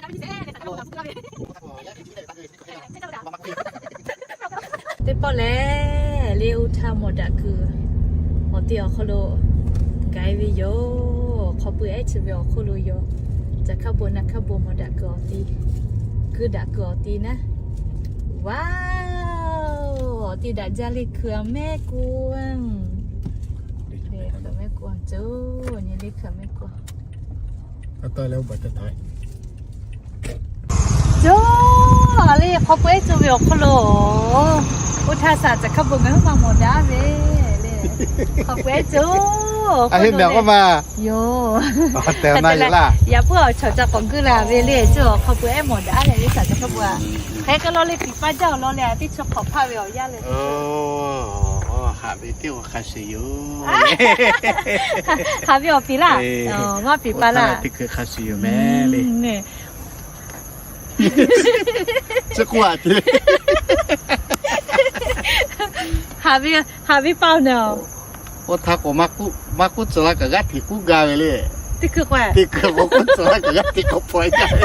Teˇ pawˆ lehˬ, le oˇ htaˇ mawˬ daꞈ kuiˬ awˬ ti awˬ hk'aw lo k'ai ve yoˬ. Hk'aw pui ehˉ chi ve awˬ hk'oˆ lo yoˬ. Caˬ hkaˇ bon naˬ hkaˇ bon mawˬ daꞈ kuiˬ awˬ ti, kuiˬ daꞈ kuiˬ awˬ ti naˉ. Wow, awˬ ti daꞈ jaˇ le, kuiˬ mehˆ ku, kuiˬ mehˆ ku coˬ nyi le, kuiˬ mehˆ ku. Coˬ le, hk'aw pui ehˉ co ve awˬ hk'aw lo oˇ htaˇ saˍ caˬ hkaˇ bon ngaˬ hui maˇ mawˬ daꞈ ve le. Hk'aw pui ehˉ co, a heˆ mehˬ k'oˆ ma yoˬ. Yaꞈ puiˉ awˬ chawˬ ca k'awꞈ guˇ la ve le, co hk'aw pui ehˉ mawˬ daꞈ leh le, saˍ caˬ hkaˇ bon a. Hk'e k'o law le, piˍ pa jaˇ awˬ lawn leh a teˇ chaw hk'awꞈ hpaˇ ve awˬ yanˇ leh, haꞈ ve teˇ hk'a shuˍ yoˬ. Haꞈ ve awˬ piˍ laˇ, maˇ piˍ pa laˇ, teˇ hkui hk'a shuˍ yoˬ mehˍ le. Chi k'oˆ a te, haꞈ ve, haꞈ ve pa awˬ naˬ. Oˇ htaˇ k'o, maˇ k'oˆ tcuh laˇ kaꞈ g'aˇ hteꞈ k'oˆ gaˇ ve le. Teˇ hkui k'o, teˇ hkui k'o k'oˆ tcuh laˇ kaꞈ g'aˇ hteꞈ k'awꞈ hpaw jaˇ ve.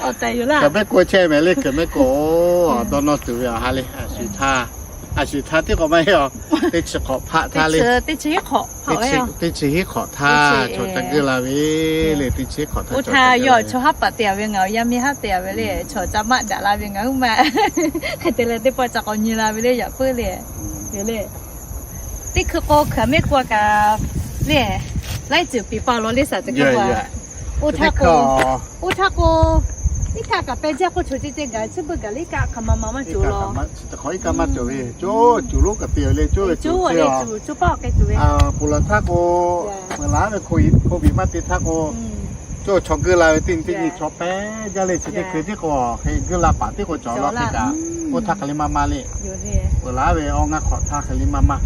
Awˬ tehˬ yoˬ laˇ. Kuiˬ mehˆ ku chehˇ mehˍ le, kuiˬ mehˆ ku. Dawˇ nawˇ tuˬ ve awˬ ha le, a shu htaˇ, a shu htaˇ teˇ k'awꞈ maˇ heˆ a. Teˇ chi hk'awꞈ hpaˆ htaˇ le, teˇ chi hiˉ hk'awꞈ htaˇ chaw ca guˇ la ve le, teˇ chi hiˉ hk'awꞈ htaˇ. Oˇ htaˇ yawˇ chaw haˉ paˍ te a ve, ngaˬ awˬ yaˇ miˇ haˉ te a ve le, chaw ca maˆ daꞈ la ve ngaˬ hui ma. Hk'e te leh teˇ pawˆ ca k'awꞈ nyi la ve le, yaꞈ puiˉ le. Yoˬ le. Teˇ hkui k'o, kuiˬ mehˆ ku a kaꞈ le, laiˉ ceuˬ piˍ pa law le, saˍ caˬ hkaˇ bon a. Oˇ htaˇ k'o, oˇ htaˇ k'o, iˉ kaˆ kaꞈ peh jaˇ k'oˆ, chaw ceh ceh gaˬ, chi beuꞈ gaˬ le, iˉ kaˆ hk'aˬ ma ma maˇ cawˬ law. Chi hk'awꞈ iˉ kaˆ maˇ cawˬ ve, co, co lonˉ kaꞈ te ve le, co, co paˇ k'ai tuˬ ve. Ponˬ laˬ htaˇ k'o, meuꞈ laˬ ve hko viꞈ maˇ te htaˇ k'o, co chaw guˇ la ve teˇ nyi teˇ nyi chaw pehˉ jaˇ le, chi teˇ hkui tiˉ k'o, hk'e guˇ la paˍ tiˉ k'o cawˬ law hk'e kaꞈ, oˇ htaˇ hk'aˬ le maˇ maˇ le. Peuˬ laˉ ve awˬ ngaˇ hk'awꞈ htaˇ hk'e le maˇ maˇ.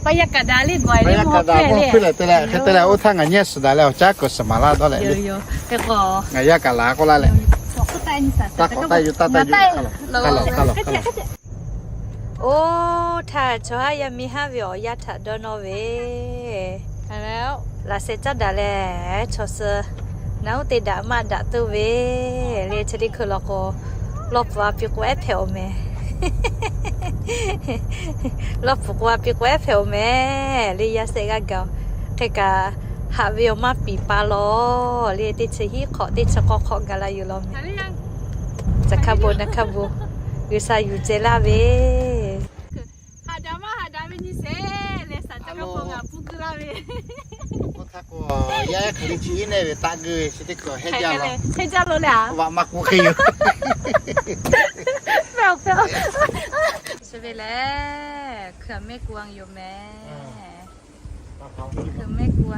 Pa yaˇ kaꞈ daꞈ le, gawˬ ve maˇ hpehꞈ le. Hk'e te leh, hk'e te leh oˇ htaˇ ngaˬ nyi a suhˍ daꞈ leh awˬ caˉ kuiˬ suhˍ maˍ laˇ dawˇ leh le. Ngaˬ yaˇ kaꞈ laˬ k'oˆ laˇ leh, taˇ k'awꞈ taˇ yuˬ, taˇ taˇ yuˬ. Oˇ htaˇ chaw haˉ yaˇ miˇ haˉ ve awˬ yanˇ htaꞈ dawˇ nawˇ ve laꞈ sheh caˉ daꞈ leh, chaw suh naˉ uˉ te daꞈ maˇ daꞈ tuˬ ve le. Chi teˇ hkui law k'o, lawˇ pfuhˍ a piˇ k'o ehˉ hpehꞈ oˬ mehˍ. Lawˇ pfuhˍ k'o a piˇ k'o ehˉ hpehꞈ oˬ mehˍ le, yaˇ shehˆ g'aˇ gaˬ. Hk'e kaꞈ, haꞈ ve awˬ maˇ piˍ pa law le, teˇ chi hiˉ hk'awꞈ, teˇ chi k'awˇ hk'awꞈ gaˬ la yoˬ law mehˍ. Caˬ hkaˇ bon naˬ hkaˇ bon, G'uiˬsha yuˬ ceh laˇ ve. Haꞈ daꞈ maˇ haꞈ daꞈ ve nyi sheˍ leh, saˍ caˬ hkaˇ bon ngaˬ puˇ guˇ laˇ ve. Oˇ htaˇ k'o, yaˇ ehˉ hk'aˬ le chi iˉ nehˇ ve taˆ guˇ ve chi teˇ hkui heˆ jaˇ law. Heˆ jaˇ law le a. Vaꞈ maˇ k'oˆ hk'e yoˬ. Chi ve lehˬ, hkui mehˆ ku a yoˬ mehˍ. Hkui mehˆ ku a.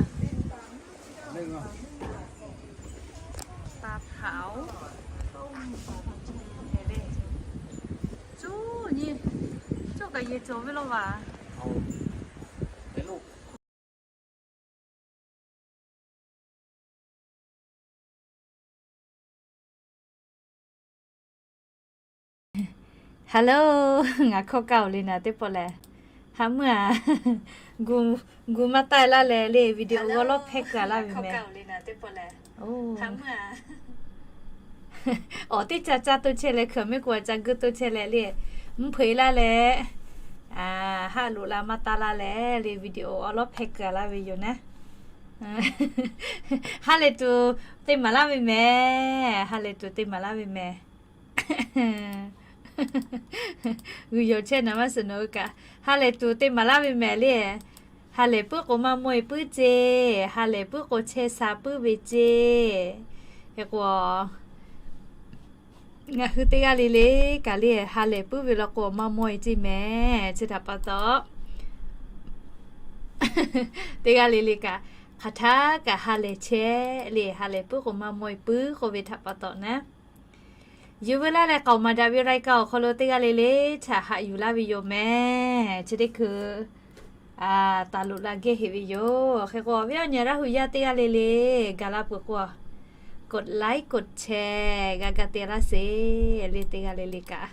Pa hpaˍ-oˬ. Cuˇ nyi, cuˇ kaꞈ yehˬ cawˬ ve law vaˬ. Hello, ngaˬ hkawˇ kaˇ oˬ le naˬ teˇ pawˆ lehˬ. Ha meuˇ a, gu, gu maˇ taˆ laˇ leh le, video awˬ lawˉ hpehˇ keu a laˇ ve mehˍ. Awˬ teˇ ca ca to chehˇ leh, hkui mehˆ ku a ca guˇ to chehˇ leh le, mvuhˇ hpeuꞈ laˇ leh, haˆ loꞈ la maˇ taˆ laˇ leh le, video awˬ lawˉ hpehˇ keu a laˇ ve yoˬ naˉ. Ha lehˬ tuˬ te maˍ laˇ ve mehˍ. Ha lehˬ tuˬ te maˍ laˇ ve mehˍ. G'uiˬ yawˬ chehˇ naˍ maˇ suhˍ nawˬ hui kaꞈ, ha lehˬ tuˬ te maˍ laˇ ve mehˍ le. Ha lehˬ puiˉ k'o maˇ mawˇ e puiˉ ceˇ. Ha lehˬ puiˉ k'o chehˇ sha puiˉ ve ceˇ. Hk'e k'o, ngaˬ hui teˇ g'aˇ le le kaꞈ le, ha lehˬ puiˉ ve law k'o maˇ mawˇ e ceˇ mehˍ. Chi htaꞈ pa taw, teˇ g'aˇ le le kaꞈ, hk'aˬ htaˇ kaꞈ ha lehˬ chehˇ le, ha lehˬ puiˉ k'o maˇ mawˇ e puiˉ k'oˆ ve htaꞈ pa taw naˉ, yuˬ veu laˇ leh k'aoˍ maˍ daꞈ ve รายการ awˬ hk'aw lo teˇ g'aˇ le le htaꞈ haꞈ yuˬ laˇ ve yoˬ mehˍ. Chi teˇ hkui taˍ loꞈ la gehˇ heꞈ ve yoˬ. Hk'e k'o, awˬ viˉ awˬ nyi Laˇ huˍ yaˇ teˇ g'aˇ le le gaˬ la peuˬ k'o, กดไลค์ กดแชร์ g'a ga te laˇ sheˍ le, teˇ g'aˇ le le kaꞈ.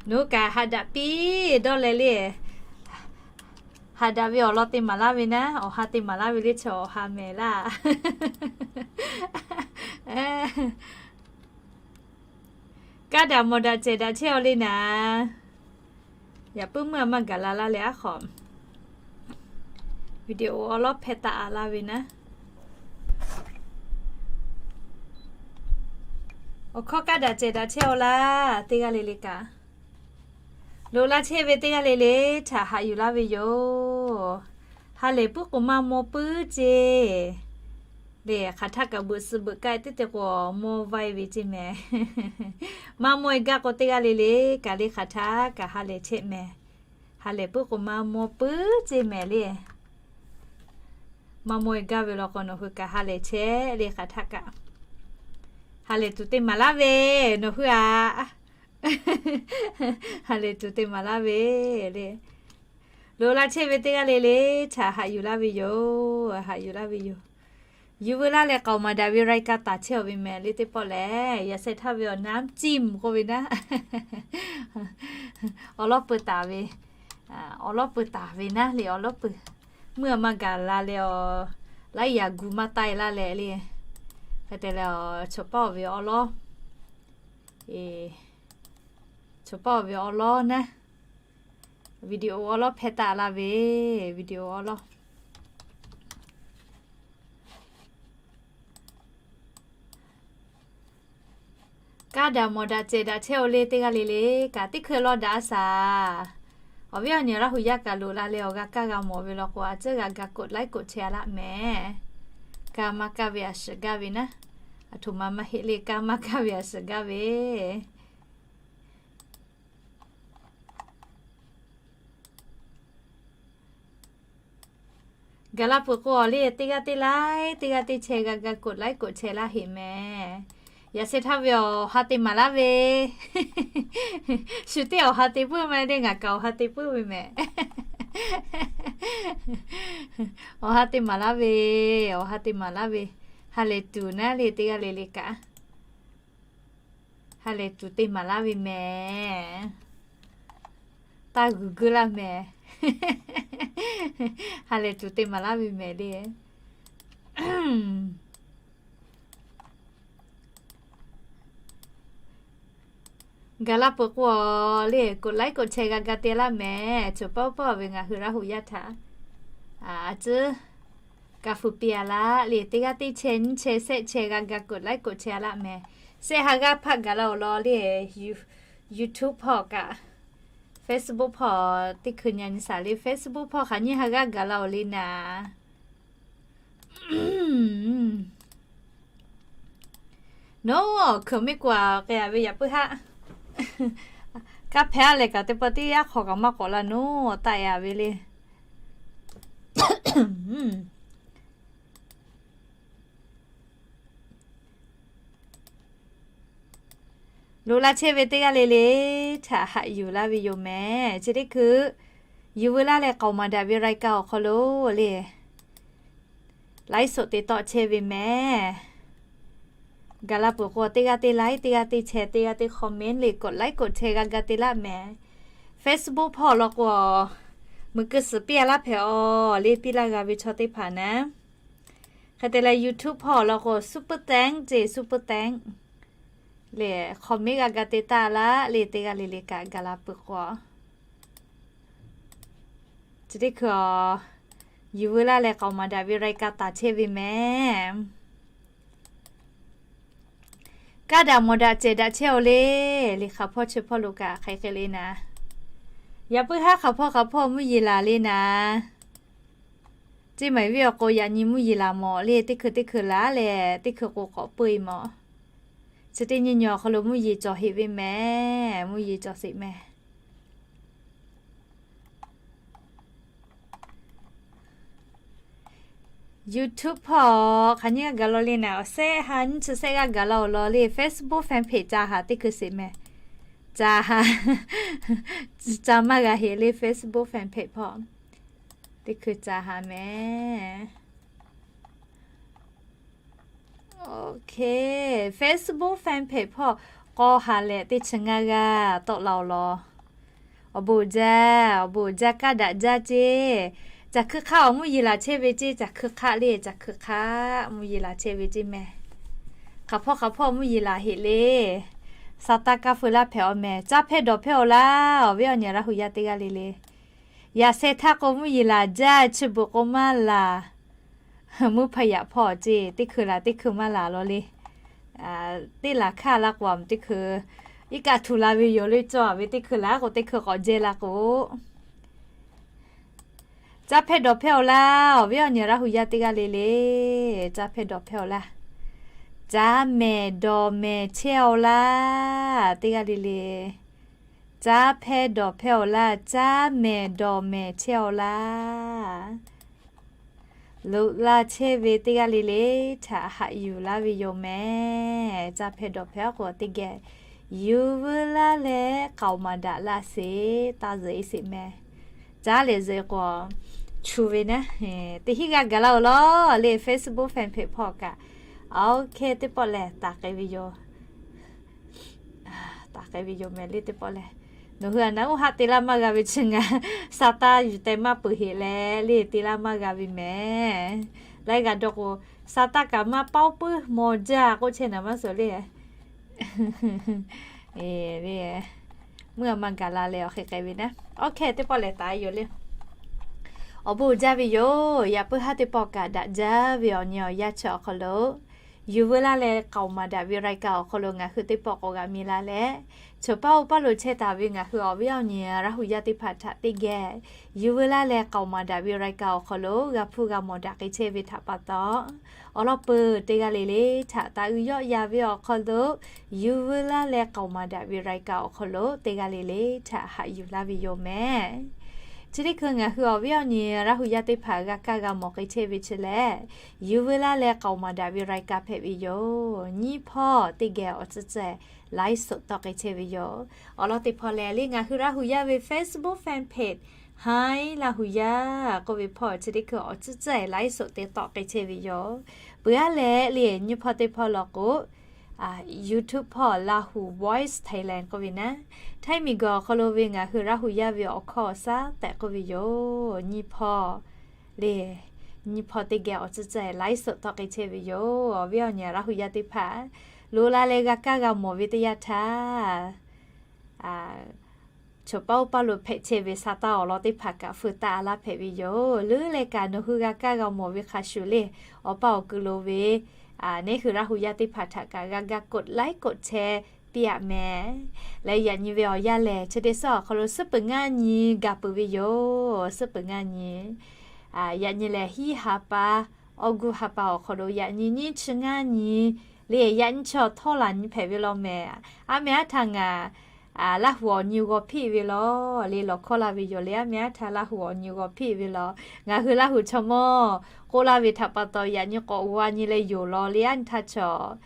Nawˬ hui kaꞈ haꞈ daꞈ piˇ dawˇ leh le. Haꞈ daꞈ ve awˬ lawn te maˍ laˇ ve naˉ, awˬ ha te maˍ laˇ ve le, chaw awˬ ha mehˍ laˇ. Kaˇ daꞈ mawˬ daꞈ cehˬ daꞈ chehˇ-aw le naˍ. Yaꞈ puiˉ meuˇ a maˇ gaˬ la laˇ leh aˉ hk'awꞈ, video awˬ lawˉ hpehˇ taˍ a laˇ ve naˉ. Awˬ hkawˇ kaˇ daꞈ cehˬ daꞈ chehˇ-aw laˇ, teˇ g'aˇ le le kaꞈ. Loꞈ la chehˇ ve teˇ g'aˇ le le htaꞈ haꞈ yuˬ laˇ ve yoˬ. Ha lehˬ puiˉ k'o maˇ mawˇ puiˉ ceˇ. Lehˬ hk'aˬ htaˆ kaꞈ beuꞈ suh beuꞈ kaˆ teˇ te k'o mawˇ vaiˇ ve ceˇ mehˍ. Maˇ mawˇ-e gaˇ k'o teˇ g'aˇ le le kaꞈ le hk'aˬ htaˆ kaꞈ ha lehˬ chehˇ mehˍ. Ha lehˬ puiˉ k'o maˇ mawˇ puiˉ ceˇ mehˍ le. Maˇ mawˇ-e gaˇ ve law k'o nawˬ hui kaꞈ ha lehˬ chehˇ le hk'aˬ htaˆ kaꞈ. Ha lehˬ tuˬ te maˍ laˇ ve, nawˬ hui-aꞈ. Ha lehˬ tuˬ te maˍ laˇ ve le. Loꞈ la chehˇ ve teˇ g'aˇ le le htaꞈ haꞈ yuˬ laˇ ve yoˬ. Haꞈ yuˬ laˇ ve yoˬ. Yuˬ veu laˇ leh k'aoˍ maˍ daꞈ ve รายการ taˍ chehˇ-aw ve mehˍ le teˇ pawˆ lehˬ, yaꞈ sheh htaˇ ve awˬ น้ำจิ้ม k'oˆ ve naˉ. Awˬ lawˉ peuˬ taˍ ve, awˬ lawˉ peuˬ taˍ ve naˉ le awˬ lawˉ peuˬ. Meuˇ a maˇ gaˬ la leh awˬ, laiˉ yaꞈ gu maˇ taiˇ laˇ leh le. Hk'e te leh, chaw paˇ-oˬ ve awˬ lawˉ, chaw paˇ-oˬ ve awˬ lawˉ naˉ, video awˬ lawˉ hpehˇ taˍ laˇ ve, video awˬ lawˉ. Kaˇ daꞈ mawˬ daꞈ cehˬ daꞈ chehˇ-aw le teˇ g'aˇ le le kaꞈ teˇ hkui lawˇ daꞈ-a shaˍ. Awˬ viˉ awˬ nyi Laˇ hu yaˇ kaꞈ loꞈ la leh awˬ g'a kaˇ g'a mawˬ ve law k'o, a ciˉ g'a ga กดไลค์ กดแชร์ laˇ mehˍ. Kaˇ maˇ kaˇ ve a shuˍ gaˇ ve naˉ. Aˬ htoꞈ ma maˇ heˆ le, kaˇ maˇ kaˇ ve a shuˍ gaˇ ve. Gaˬ la peuˬ k'o le teˇ g'aˇ teˇ laiˉ teˇ g'aˇ teˇ chehˇ g'a ga กดไลค์ กดแชร์ laˇ heˆ mehˍ. Yaꞈ sheh htaˇ ve awˬ ha te maˍ laˇ ve, shu teˇ awˬ ha te puiˉ maˇ heˆ le, ngaˬ kaꞈ awˬ ha te puiˉ ve mehˍ. Awˬ ha te maˍ laˇ ve, awˬ ha te maˍ laˇ ve, ha lehˬ tuˬ naˉ le teˇ g'aˇ le le kaꞈ. Ha lehˬ tuˬ te maˍ laˇ ve mehˍ. Taˇ g'uiˬ geuˆ laˇ mehˍ. Ha lehˬ tuˬ te maˍ laˇ ve mehˍ le. Gaˬ la peuˬ k'o le กดไลค์ กดแชร์ g'a ga te laˇ mehˍ. Chaw paˇ paˇ ve ngaˬ hui Laˇ hu yaˇ htaꞈ a ciˉ ka hpu piˇ-a laˇ le, teˇ g'aˇ teˇ chehˇ nyiˇ chehˇ shehˆ chehˇ g'a ga กดไลค์ กดแชร์ laˇ mehˍ. Shehˆ ha g'aˇ hpaˆ gaˬ la awˬ lawn le, YouTube hpawˇ kaꞈ Facebook hpawˇ teˇ hkui nyi nyi shaˍ le, Facebook hpawˇ hk'aˬ nyiˇ ha g'aˇ gaˬ la awˬ le naˍ. Nawˬ hkeuꞈ miˇ k'o-a k'ai-a ve yaꞈ puiˉ haˆ. Kaˇ hpehꞈ-a leh kaꞈ teˇ pawˆ teˇ yanˇ hk'aw kaꞈ maˇ k'awꞈ la nawˬ taˆ-e-a ve le. Loꞈ la chehˇ ve teˇ g'aˇ le le htaꞈ haꞈ yuˬ laˇ ve yoˬ mehˍ. Chi teˇ hkui yuˬ veu laˇ leh k'aoˍ maˍ daꞈ ve รายการ awˬ hk'aw lo le ไลฟ์สด te tawˆ chehˇ ve mehˍ. Gaˬ la peuˬ k'o teˇ g'aˇ teˇ ไลค์ teˇ g'aˇ teˇ แชร์ teˇ g'aˇ teˇ คอมเมนต์ le กดไลค์ กดแชร์ g'a ga te laˇ mehˍ. Facebook hpawˇ law k'o, muiˬ keu suhˍ piˇ-a laˇ hpehꞈ-aw le, piˇ laˇ g'a ve chaw teˇ hpaˍ naˉ. Hk'e te leh YouTube hpawˇ law k'o, super thanks ce, super thanks le คอมเมนต์ g'a ga te taˍ laˇ le, teˇ g'aˇ le le kaꞈ gaˬ la peuˬ k'o. Chi teˇ hkui-a, yuˬ veu laˇ leh k'aoˍ maˍ daꞈ ve รายการ taˍ chehˇ ve mehˍ. Kaˇ daꞈ mawˬ daꞈ cehˬ daꞈ chehˇ-aw le, le hk'aˬ hpawˇ chi hpawˇ lo kaꞈ hk'aˬ hk'e le naˍ. Yaꞈ puiˉ haˉ hk'aˬ hpawˇ hk'aˬ hpawˇ mvuhˇ yeˬ laˬ le naˍ. Ceˇ maˬ viˉ awˬ k'o yaꞈ nyi mvuhˇ yeˬ laˬ mawˬ le, teˇ hkui teˇ hkui laˬ leh teˇ hkui k'o k'awꞈ peu-e mawˬ. Chi teˇ nyi nyi awˬ hk'aw lo mvuhˇ yeˬ cawˬ heꞈ ve mehˍ, mvuhˇ yeˬ cawˬ sheˍ mehˍ. YouTube hpawˇ hk'aˬ nyiˇ g'aˇ gaˬ la le naˍ, awˬ shehˆ ha nyiˇ chi shehˆ g'aˇ gaˬ la awˬ lawn le, Facebook fan page ca haˍ teˇ hkui sheˍ mehˍ. Ca ha, ca maˇ g'a heꞈ le Facebook fan page hpawˇ. Teˇ hkui ca haˍ mehˍ. Facebook fan page hpawˇ k'aw haˍ leh teˇ chi ngaˇ g'aˇ tawˆ la awˬ lawn. Awˬ bon uiˍ jaˇ, awˬ bon uiˍ jaˇ, kaˇ daꞈ jaˇ ceˇ. Caˬ hkui hk'aˆ awˬ mvuhˇ yeˬ laˬ chehˇ ve ceˇ, caˬ hkui hk'aˆ le, caˬ hkui hk'aˆ mvuhˇ yeˬ laˬ chehˇ ve ceˇ mehˍ. Hk'aˬ hpawˇ hk'aˬ hpawˇ mvuhˇ yeˬ laˬ heꞈ le. Saˍtanˍ kaˇ feu laˇ hpehꞈ awˬ mehˍ, caˉ hpehˇ dawˬ hpehˇ awˬ laˇ, awˬ viˉ awˬ nyi Laˇ hu yaˇ teˇ g'aˇ le le. Yaꞈ sheh htaˇ k'o mvuhˇ yeˬ laˬ jaˇ, chi beuꞈ k'o maˇ laˬ. Mvuhˇ hpaˇ yaꞈ hpawˇ ceˇ, teˇ hkui laˬ teˇ hkui maˇ laˬ law le. Teˇ laˬ hkaˇ laˇ k'o, teˇ hkui iˉ kaˆ htu la ve yoˬ le, cawˬ ve teˇ hkui laˬ k'o teˇ hkui k'awꞈ jehˇ la k'o. Caˉ hpehˇ dawˬ hpehˇ awˬ laˇ, awˬ viˉ awˬ nyi Laˇ hu yaˇ teˇ g'aˇ le le. Caˉ hpehˇ dawˬ hpehˇ awˬ laˇ. Caˉ mehˍ dawˬ mehˍ chehˇ awˬ laˇ, teˇ g'aˇ le le. Caˉ hpehˇ dawˬ hpehˇ awˬ laˇ, caˉ mehˍ dawˬ mehˍ chehˇ awˬ laˇ. Loꞈ la chehˇ ve teˇ g'aˇ le le htaꞈ haꞈ yuˬ laˇ ve yoˬ mehˍ. Caˉ hpehˇ dawˬ hpehˇ k'o teˇ geh yuˬ veu laˇ leh k'aoˍ maˍ daꞈ laˇ sheˍ, taˇ zuhꞈ e sheˍ mehˍ. Caˉ lehˬ zuhꞈ e k'o, chu ve naˉ, teˇ hinˉ g'aˇ gaˬ laˇ-oˬ law le, Facebook fan page hpawˇ kaꞈ. Aˬ, oˇ hk'e teˇ pawˆ lehˬ taˍ k'ai ve yoˬ. Taˍ k'ai ve yoˬ mehˍ le teˇ pawˆ lehˬ. Nawˬ hui a naˉ uˉ haˆ te laˇ maˇ g'a ve chi ngaˬ Saˍtanˍ yuˬ teh maˇ peuˬ heꞈ leh le te laˇ maˇ g'a ve mehˍ. Laiˉ g'aˇ dawˇ k'o, Saˍtanˍ kaꞈ maˇ paoˇ puiˉ mawˬ jaˇ k'oˆ chehˇ naˍ maˇ suhˍ le. Meuˇ a maˇ gaˬ la leh awˬ hk'e k'ai ve naˉ. Oˇ hk'e teˇ pawˆ lehˬ taˍ yoˬ le. Awˬ bon uiˍ jaˇ ve yoˬ. Yaꞈ puiˉ haˉ teˇ pawˆ kaꞈ daꞈ jaˇ ve awˬ nyi awˬ yanˇ chi awˬ hk'aw lo yuˬ veu laˇ leh k'aoˍ maˍ daꞈ ve รายการ awˬ hk'aw lo ngaˬ hui teˇ pawˆ k'awꞈ g'a mi laˇ leh, chaw paˇ oˇ paˇ lo chehˇ taˍ ve ngaˬ hui awˬ viˉ awˬ nyi Laˇ hu yaˇ teˇ hpaˍ htaꞈ teˇ geh yuˬ veu laˇ leh k'aoˍ maˍ daꞈ ve รายการ awˬ hk'aw lo g'a hpuˇ g'a mawˬ daꞈ k'ai chehˇ ve htaꞈ pa taw, awˬ lawn peuˬ teˇ g'aˇ le le htaꞈ taˍ uiˍ yawˆ yan ve awˬ hk'aw lo yuˬ veu laˇ leh k'aoˍ maˍ daꞈ ve รายการ awˬ hk'aw lo teˇ g'aˇ le le htaꞈ haꞈ yuˬ laˇ ve yoˬ mehˍ. Chi teˇ hkui ngaˬ hui awˬ viˉ awˬ nyi Laˇ hu yaˇ teˇ hpaˍ g'a kaˇ g'a mawˬ k'ai chehˇ ve chi lehˬ, yuˬ veu laˇ leh k'aoˍ maˍ daꞈ ve รายการ hpehꞈ ve yoˬ. Nyiˇ hpawˇ teˇ geh awˬ tcuhˉ tcuhˉ ไลฟ์สด tawˆ k'ai chehˇ ve yoˬ. Awˬ lawn teˇ hpawˇ lehˬ le ngaˬ hui Laˇ hu yaˇ ve Facebook fan page Hi Laˇ hu yaˇ k'oˆ ve hpawˇ chi teˇ hkui awˬ tcuhˉ tcuhˉ ไลฟ์สด te tawˆ k'ai chehˇ ve yoˬ. Peuˬ aˉ leh le nyiˇ hpawˇ teˇ hpawˇ law k'o, YouTube hpawˇ Lahu Voice Thailand k'oˆ ve naˉ, Htaiˇ miˬguiˬ awˬ hk'aw lo ve ngaˬ hui Laˇ hu yaˇ ve awˬ hkawˇ awˬ shaˉ tehꞈ k'oˆ ve yoˬ. Nyiˇ hpawˇ le, nyiˇ hpawˇ teˇ geh awˬ tcuhˉ tcuhˉ ไลฟ์สด tawˆ k'ai chehˇ ve yoˬ. Awˬ viˉ awˬ nyi Laˇ hu yaˇ teˇ hpaˍ loꞈ la leh g'a kaˇ g'a mawˬ ve teˇ yanˇ htaˇ, chaw paˇ oˇ paˇ lo hpehꞈ chehˇ ve Saˍtanˍ awˬ lawn teˇ hpaˍ kaꞈ feu taˆ laˇ hpehꞈ ve yoˬ. Leuˉ leh kaꞈ nawˬ hui g'a kaˇ g'a mawˬ ve hk'a shuˍ le, awˬ paˇ awˬ kuiˬ lo ve neˉ hui Laˇ hu yaˇ teˇ hpaˍ htaꞈ kaꞈ g'a ga กดไลค์ กดแชร์ piˇ aꞈ mehˍ. Leh yaꞈ nyi ve awˬ yanˇ lehˬ chi teˇ suhˉ awˬ hk'aw lo suhˉ peuˬ ngaˇ nyi gaˬ peuˬ ve yoˬ. Suhˉ peuˬ ngaˇ nyi, yaꞈ nyi lehˬ hiˉ ha pa, August ha pa awˬ hk'aw lo yaꞈ nyi nyiˇ chi ngaˇ nyi le, yaꞈ nyi chi awˬ htawˇ laˬ nyi hpehꞈ ve law mehˍ. Aˉ meh aˉ htaꞈ ngaˬ Laˇ hu awˬ nyi g'aw hpiˆ ve law le, lawˬ hkawˇ laˇ ve yoˬ le. Aˉ meh aˉ htaꞈ Laˇ hu awˬ nyi g'aw hpiˆ ve law. Ngaˬ hui Laˇ hu chaw mawˇ k'oˆ laˇ ve htaꞈ pa taw yaꞈ nyi k'awꞈ g'aw nyi leh yoˬ law le. Aˉ nyi htaˇ chaw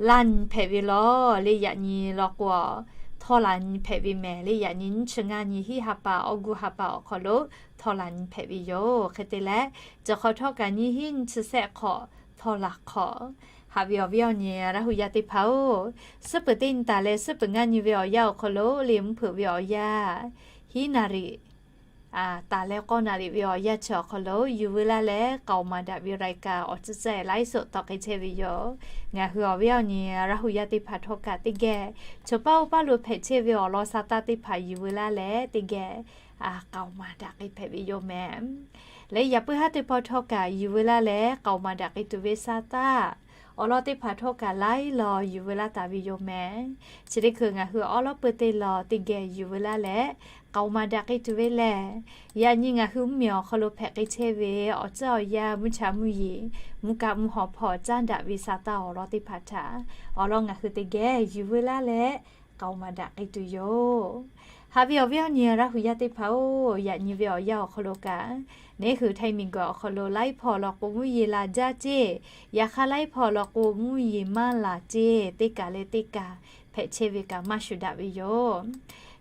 laˇ nyi hpehꞈ ve law le. Yaꞈ nyi law k'o, htawˇ laˬ nyi hpehꞈ ve mehˍ le. Yaꞈ nyi nyiˇ chi ngaˇ nyi hiˉ ha pa, August ha pa awˬ hk'aw lo htawˇ laˬ nyi hpehꞈ ve yoˬ. Hk'e te leh, cawˬ hk'awꞈ htawˇ kaꞈ nyiˇ hinˉ nyiˇ chi sehˆ hk'awꞈ htawˇ laˬ hk'awꞈ. Haꞈ ve awˬ viˉ awˬ nyi Laˇ hu yaˇ teˇ hpaˍ-oˬ, suhˉ peuˬ teˇ nyi taˍ leh suhˉ peuˬ ngaˇ nyi ve awˬ yanˇ awˬ hk'aw lo le mvuhˇ hpeuꞈ ve awˬ yanˇ hiˉ naˍ riˍ taˍ leh k'awˇ naˍ riˍ ve awˬ yanˇ chi awˬ hk'aw lo yuˬ veu laˇ leh k'aoˍ maˍ daꞈ ve รายการ awˬ tcuhˉ tcuhˉ ไลฟ์สด tawˆ k'ai chehˇ ve yoˬ. Ngaˬ hui awˬ viˉ awˬ nyi Laˇ hu yaˇ teˇ hpaˍ htawˇ kaꞈ teˇ geh chaw paˇ oˇ paˇ lo hpehꞈ chehˇ ve awˬ lawn Saˍtanˍ teˇ hpaˍ yuˬ veu laˇ leh teˇ geh k'aoˍ maˍ daꞈ k'ai hpehꞈ ve yoˬ mehˍ. Leh yaꞈ puiˉ haˉ teˇ hpawˇ htawˇ kaꞈ yuˬ veu laˇ leh k'aoˍ maˍ daꞈ k'ai tuˬ ve Saˍtanˍ awˬ lawn teˇ hpaˍ htawˇ kaꞈ laiˉ law yuˬ veu laˇ taˍ ve yoˬ mehˍ. Chi teˇ hkui ngaˬ hui awˉ lawˉ peu teˇ law teˇ geh yuˬ veu laˇ leh k'aoˍ maˍ daꞈ k'ai tuˬ ve lehˬ, yaꞈ nyi ngaˬ hui mvuhˇmiˬ awˬ hk'aw lo hpehꞈ k'ai chehˇ ve awˬ tcuhˉ awˬ yanˇ mvuhˇ cha mvuhˇ yeˬ, mvuhˇ kaˆ mvuhˇ haw hpawˇ caˉ daꞈ ve Saˍtanˍ awˬ lawn teˇ hpaˍ htaꞈ awˬ lawn ngaˬ hui teˇ geh yuˬ veu laˇ leh k'aoˍ maˍ daꞈ k'ai tuˬ yoˬ. Haꞈ ve awˬ viˉ awˬ nyi Laˇ hu yaˇ teˇ hpaˍ-oˬ, yaꞈ nyi ve awˬ yanˇ awˬ hk'aw lo kaꞈ, neˉ hui Htaiˇ miˬguiˬ awˬ hk'aw lo laiˉ hpawˇ law k'o mvuhˇ yeˬ laˬ jaˇ ceˇ, yaꞈ hk'aˇ laiˉ hpawˇ law k'o mvuhˇ yeˬ maˇ laˬ ceˇ, teˇ kaˬ leh teˇ kaˬ hpehꞈ chehˇ ve kaꞈ maˇ shuˍ daꞈ ve yoˬ.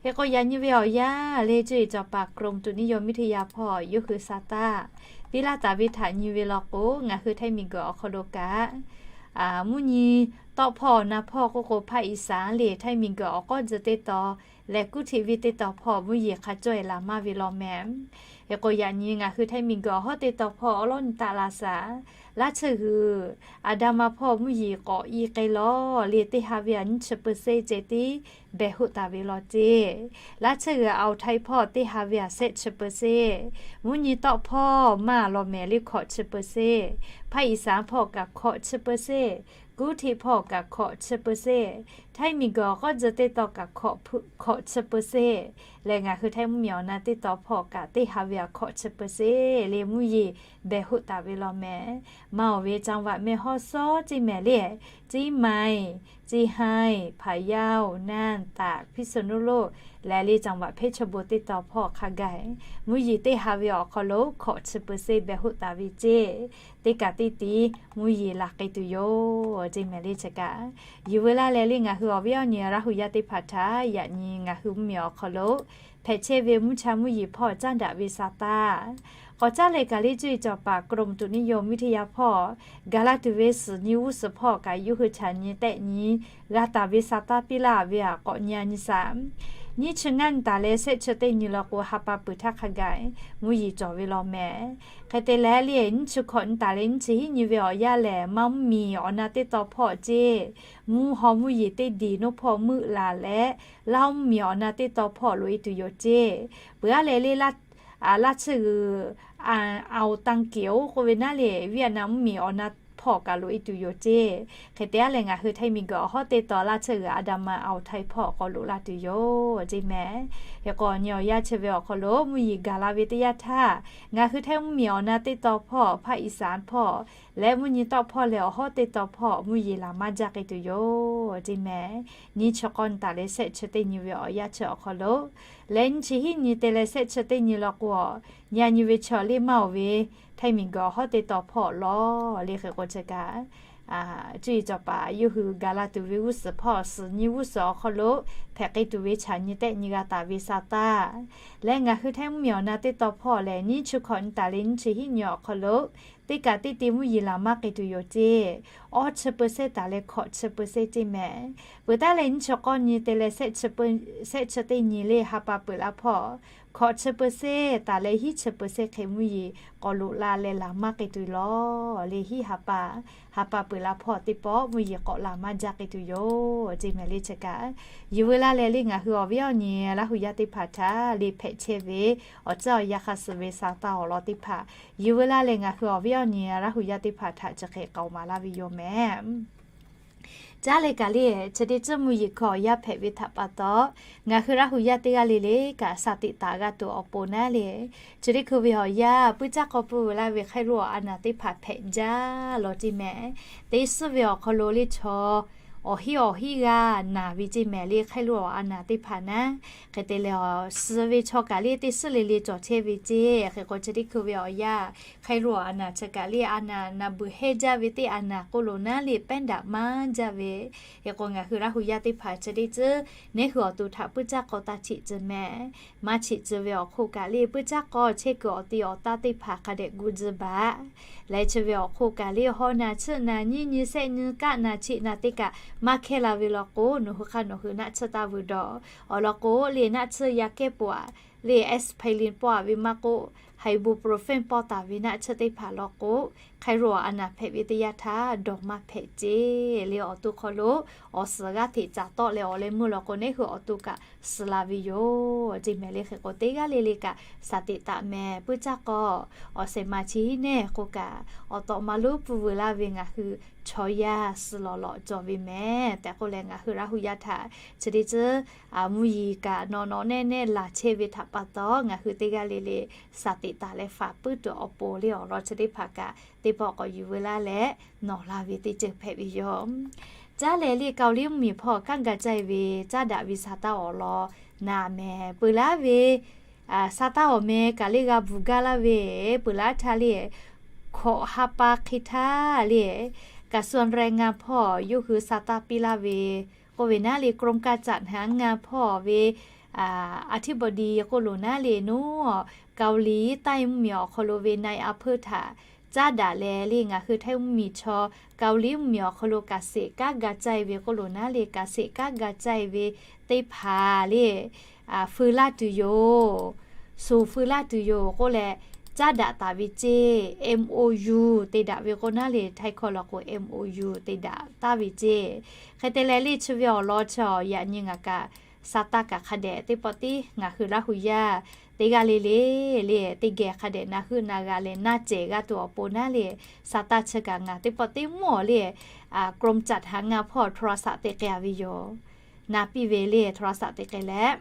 Hk'e k'o yaꞈ nyi ve awˬ yanˇ le cuˇ yiˍ cawˬ paˍ กรมอุตุนิยมวิทยา hpawˇ yawˇ hui Saˍtanˍ piˇ laˇ taˍ ve htaꞈ nyi ve law k'o, ngaˬ hui Htaiˇ miˬguiˬ awˬ hk'aw lo kaꞈ mvuhˇ nyi tawˆ hpawˇ na hpawˇ k'oˆ k'o ภาคอีสาน le Htaiˇ miˬguiˬ awˬ k'awˇ tcuh teˇ taw lehˬ kuˇ htiꞈ ve teˇ taw hpawˇ mvuhˇ yeˬ hk'a cawˇ-e laˬ maˇ ve law mehˍ. Hk'e k'o, yaꞈ nyi ngaˬ hui Htaiˇ miˬguiˬ awˬ hawˉ teˇ taw hpawˇ awˉ lawˉ nyi taˆ la shaˍ. Laˇ tsuhˇ g'uiˬ, Aˍdanˍ ma hpawˇ mvuhˇ yeˬ k'awꞈ i k'ai lawˬ le, teˇ ha ve aꞈ nyiˇ chi เปอร์เซ็นต์ ceh tiˉ behˬ hoˆ taˍ ve law ceˇ. Laˇ tsuhˇ g'uiˬ Awˍ htaiˇ hpawˇ teˇ ha ve aꞈ shehˆ chi เปอร์เซ็นต์, mvuhˇ nyi tawˆ hpawˇ maˇ law mehˍ le hkawꞈ chi เปอร์เซ็นต์, Hpaˇ Iˍsaˍ hpawˇ kaꞈ hkawꞈ chi เปอร์เซ็นต์, kuˇ htiꞈ hpawˇ kaꞈ hkawꞈ chi เปอร์เซ็นต์, Htaiˇ miˬguiˬ awˬ k'awˇ tcuh teˇ taw kaꞈ hkawꞈ chi เปอร์เซ็นต์ lehˬ, ngaˬ hui Htaiˇ mvuhˇ miˬ awˬ na teˇ taw hpawˇ kaꞈ teˇ ha ve aꞈ hkawꞈ chi เปอร์เซ็นต์ le mvuhˇ yeˬ behˬ hoˆ taˍ ve law mehˍ. Maˇ oˬ ve จังหวัด แม่ฮ่องสอน ceˇ mehˍ le, เชียงใหม่, เชียงราย, พะเยา, น่าน, ตาก, พิษณุโลก lehˬ le จังหวัด เพชรบูรณ์ teˇ taw hpawˇ hk'a gaˬ mvuhˇ yeˬ teˇ ha ve awˬ hk'aw lo hkawꞈ chi เปอร์เซ็นต์ behˬ hoˆ taˍ ve ceˇ. Teˇ kaꞈ teˇ tiˉ mvuhˇ yeˬ laˬ k'ai tuˬ yoˬ ceˇ mehˍ le chi kaꞈ. Yuˬ veu laˇ leh le ngaˬ hui awˬ viˉ awˬ nyi Laˇ huˍ yaˇ teˇ hpaˍ htaꞈ yaꞈ nyi ngaˬ hui mvuhˇ miˬ awˬ hk'aw lo hpehꞈ chehˇ ve mvuhˇ cha mvuhˇ yeˬ hpawˇ caˉ daꞈ ve sa taˇ k'awꞈ caˉ leh kaꞈ le cuˇ yiˍ cawˬ paˍ กรมอุตุนิยมวิทยา hpawˇ gaˬ la tuˬ ve suhˍ nyi g'uˇ suhˍ hpawˇ kaꞈ yawˇ hui chaꞈ nyi tehˆ nyi g'a taˍ ve sa taˇ piˇ laˇ ve aꞈ k'awꞈ nyi a nyi shaˍ. Nyiˇ chi ngaˇ nyi taˍ leh shehˆ chi teˇ nyi law k'o, ha pa peuˬ htaˇ hk'a gaˬ mvuhˇ yeˬ cawˬ ve law mehˍ. Hk'e te leh le, nyiˇ chi hkawꞈ nyi taˍ leh nyiˇ chi hiˉ nyi ve awˬ yanˇ lehˬ, maˇ mvuhˇ miˬ awˬ na teˇ taw hpawˇ ceˇ, mvuhˇ haw mvuhˇ yeˬ teˇ diˬ nawˇ hpawˇ meuˆ laˬ leh, laˇ mvuhˇ miˬ awˬ na teˇ taw hpawˇ loꞈ e tuˬ yoˬ ceˇ. Peuˬ aˉ leh le, laˇ tsuhˇ g'uiˬ, Aoˍ Taˇ Kiˍ oˬ k'oˆ ve naˉ le, Vietnam mvuhˇ miˬ awˬ na hpawˇ kaꞈ loꞈ e tuˬ yoˬ ceˇ. Hk'e te aˉ leh ngaˬ hui Htaiˇ miˬguiˬ awˬ hawˉ teˇ taw laˇ tsuhˇ g'uiˬ Aˍdanˍ ma Awˍ htaiˇ hpawˇ k'awꞈ loꞈ la tuˬ yoˬ ceˇ mehˍ. Hk'e k'o, nyi awˬ yanˇ chi ve awˬ hk'aw lo mvuhˇ yeˬ gaˬ la ve teˇ yanˇ htaˇ, ngaˬ hui Htaiˇ mvuhˇ miˬ awˬ na teˇ taw hpawˇ, Hpaˇ Iˍsaˍ hpawˇ leh mvuhˇ nyi tawˆ hpawˇ leh awˬ hawˉ teˇ taw hpawˇ mvuhˇ yeˬ laˬ maˇ jaˇ k'ai tuˬ yoˬ ceˇ mehˍ. Nyiˇ chi k'awˇ nyi taˍ leh shehˆ chi teˇ nyi ve awˬ yanˇ chi awˬ hk'aw lo leh nyiˇ chi hiˉ nyi te leh shehˆ chi teˇ nyi law k'o, nyi a nyi ve chaw le maˇ oˬ ve Htaiˇ miˬguiˬ awˬ hawˉ teˇ taw hpawˇ lawˬ le hk'e k'o chi kaꞈ, cuˇ yiˍ cawˬ paˍ yawˇ hui gaˬ la tuˬ ve g'uˇ suhˍ hpawˇ suhˍ nyi g'uˇ suhˍ awˬ hk'aw lo hpehꞈ k'ai tuˬ ve chaꞈ nyi tehˆ nyi g'a taˍ ve sa taˇ leh ngaˬ hui Htaiˇ mvuhˇ miˬ awˬ na teˇ taw hpawˇ lehˬ, nyiˇ chi hkawꞈ nyi taˍ leh nyiˇ chi hiˉ nyi awˬ hk'aw lo teˇ kaꞈ teˇ te mvuhˇ yeˬ laˬ maˇ k'ai tuˬ yoˬ ceˇ. Awˇ chi เปอร์เซ็นต์ taˍ leh hkawꞈ chi เปอร์เซ็นต์ ceˇ mehˍ. Peuˬ taˉ leh nyiˇ chi k'awˇ nyi te leh shehˆ chi teˇ nyi le ha pa peuˬ la hpawˇ, hkawꞈ chi เปอร์เซ็นต์ taˍ leh hiˉ chi เปอร์เซ็นต์ hk'e mvuhˇ yeˬ k'awꞈ loꞈ la leh laˬ maˇ k'ai tuˬ lawˬ le hiˉ ha pa, ha pa peuˬ la hpawˇ teˇ pawˆ mvuhˇ yeˬ k'awꞈ laˬ maˇ jaˇ k'ai tuˬ yoˬ ceˇ mehˍ le chi kaꞈ. Yuˬ veu laˇ leh le ngaˬ hui awˬ viˉ awˬ nyi Laˇ huˍ yaˇ teˇ hpaˍ htaꞈ le hpehꞈ chehˇ ve awˬ tcuhˉ awˬ yanˇ hk'a suh ve sa taˇ awˬ lawn teˇ hpaˍ yuˬ veu laˇ leh ngaˬ hui awˬ viˉ awˬ nyi Laˇ huˍ yaˇ teˇ hpaˍ htaꞈ chi hk'e k'aoˍ maˍ laˇ ve yoˬ mehˍ. Caˉ leh kaꞈ le, chi teˇ tcuhˉ mvuhˇ yeˬ hkawˇ awˬ yanˇ hpehꞈ ve htaꞈ pa taw, ngaˬ hui Laˇ huˍ yaˇ teˇ g'aˇ le le kaꞈ shaˍ teꞈ taˍ g'a tuˬ awˬ pon naˉ le, chi teˇ hkui ve awˬ yanˇ puiˉ caˇ k'aw pui veu laˇ ve hk'aˇ loꞈ awˬ a naˍ teˇ hpaˍ hpehꞈ jaˇ lawˬ ceˇ mehˍ. Teˇ suhˉ ve awˬ hk'aw lo le chaw awˬ hinˉ awˬ hinˉ g'aˇ naˍ ve ceˇ mehˍ le hk'aˇ loꞈ awˬ a naˍ teˇ hpaˍ naˉ. Hk'e te leh, suh ve chaw kaꞈ le teˇ suhˉ le le cawˬ chehˇ ve ceˇ. Hk'e k'o, chi teˇ hkui ve awˬ yanˇ hk'aˇ loꞈ awˬ a naˍ chi kaꞈ le a naˍ naˍ beuˬ hehnˇ jaˇ ve teˇ a naˍ k'oˆ lo naˉ le pehˉ daꞈ maˇ jaˇ ve. Hk'e k'o, ngaˬ hui Laˇ huˍ yaˇ teˇ hpaˍ chi teˇ tcuhˉ neˉ hui awˬ to htaꞈ puiˉ caˇ k'aw taˇ cheꞈ tcuh mehˍ. Maˇ cheꞈ tcuh ve awˬ hk'oˆ kaꞈ le puiˉ caˇ k'aw chehˇ kuiˬ awˬ te awˬ taˇ teˇ hpaˍ hk'a dehꞈ gu tcuh baˬ. Leh chi ve awˬ hk'oˆ kaꞈ le haw naˍ chiˆ naˍ nyiˇ nyi shehˆ nyi kaˆ naˍ cheꞈ naˍ teˇ kaꞈ maˇ hkehˇ la ve law k'o, nawˬ hui hk'aˇ nawˬ hui naˆ tsuhˇ taˇ vuiˬ dawˬ. Awˬ lawn k'o le, naˆ tsuhˇ yaˇ kehˉ pawˆ aꞈ le aspirin pawˆ aꞈ ve maˇ k'oˆ, ibuprofen pawˆ taˍ ve naˆ tsuhˇ teˇ hpaˍ law k'o, hk'aˇ loꞈ awˬ a naˍ hpehꞈ ve teˇ yanˇ htaˇ dawˬ maˇ hpehꞈ ceˇ le. Awˬ to hk'aw lo awˬ suhˍ g'aˇ hteꞈ caˍ tawˆ leh awˬ leh meuˇ law k'o, neˉ hui awˬ to kaꞈ suh la ve yoˬ ceˇ mehˍ le. Hk'e k'o, teˇ g'aˇ le le kaꞈ shaˍ teꞈ taˍ mehˍ. Puiˉ caˇ k'aw awˬ shehˍ ma chi hiˉ neˇ k'o kaꞈ, awˬ tawꞈ ma lonˉ pfuhˇ veu laˇ ve ngaˬ hui chaw yaˇ suh lawˬ lawꞈ cawˬ ve mehˍ tehꞈ k'oˆ leh, ngaˬ hui Laˇ huˍ yaˇ htaꞈ chi teˇ tcuhˉ mvuhˇ yeˬ kaꞈ nawꞈ nawꞈ neˇ neˇ laˬ chehˇ ve htaꞈ pa taw, ngaˬ hui teˇ g'aˇ le le shaˍ teꞈ taˍ leh faˍ puiˉ tuˬ awˬ pon le awˬ lawn chi teˇ hpaˍ kaꞈ teˇ pawˆ k'awꞈ yuˬ veu laˇ leh nawˬ la ve teˇ ceuˬ hpehꞈ ve yoˬ. Caˉ leh le, Kaoˍliˇ mvuhˇ miˬ hpawˇ kanˉ ga caˇ ve caˉ daꞈ ve sa taˇ awˬ lawn naˍ mehˍ. Peuˬ laˇ ve sa taˇ awˬ meh kaꞈ le g'a bvuhˬ gaˇ laˇ ve, peuˬ laˇ htaˇ le, hkawꞈ ha pa hk'e htaˇ le, กระทรวงแรงงาน hpawˇ yawˇ hui sa taˇ piˇ laˇ ve k'oˆ ve naˉ le, กรมการจัดหางาน hpawˇ ve อธิบดี k'oˆ lo naˉ le, nawˬ Kaoˍliˇ taˇ mvuhˇ miˬ awˬ hk'aw lo ve นายอำเภอ htaꞈ caˉ daꞈ leh le, ngaˬ hui Htaiˇ mvuhˇmiˬ chaw Kaoˍliˇ mvuhˇmiˬ awˬ hk'aw lo kaꞈ seˍ kanˉ ga caˇ e ve k'oˆ lo naˉ le, kaꞈ seˍ kanˉ ga caˇ e ve teˇ hpaˍ le, feu laˇ tuˬ yoˬ, suˍ feu laˇ tuˬ yoˬ k'oˆ leh, caˉ daꞈ taˍ ve ceˇ. M O U te daꞈ ve k'o naˉ le, Htaiˇ hkawˇ law k'o M O U te daꞈ taˍ ve ceˇ. Hk'e te leh le chi ve awˬ lawn chi awˬ yaꞈ nyi ngaˬ kaꞈ sa taˇ kaꞈ hk'a dehꞈ teˇ pawˆ tiˉ ngaˬ hui Laˇ hu yaˇ teˇ g'aˇ le le le, teˇ geh hk'a dehꞈ na heuˆ na g'a leh naˇ cehˬ g'a tuˬ awˬ pon naˉ le, sa taˇ chi kaꞈ ngaˬ teˇ pawˆ tiˉ mvuhˇ awˬ le, กรมจัดหางาน hpawˇ โทรศัพท์ te k'ai a ve yoˬ. Na piˇ ve le โทรศัพท์ te k'ai leh,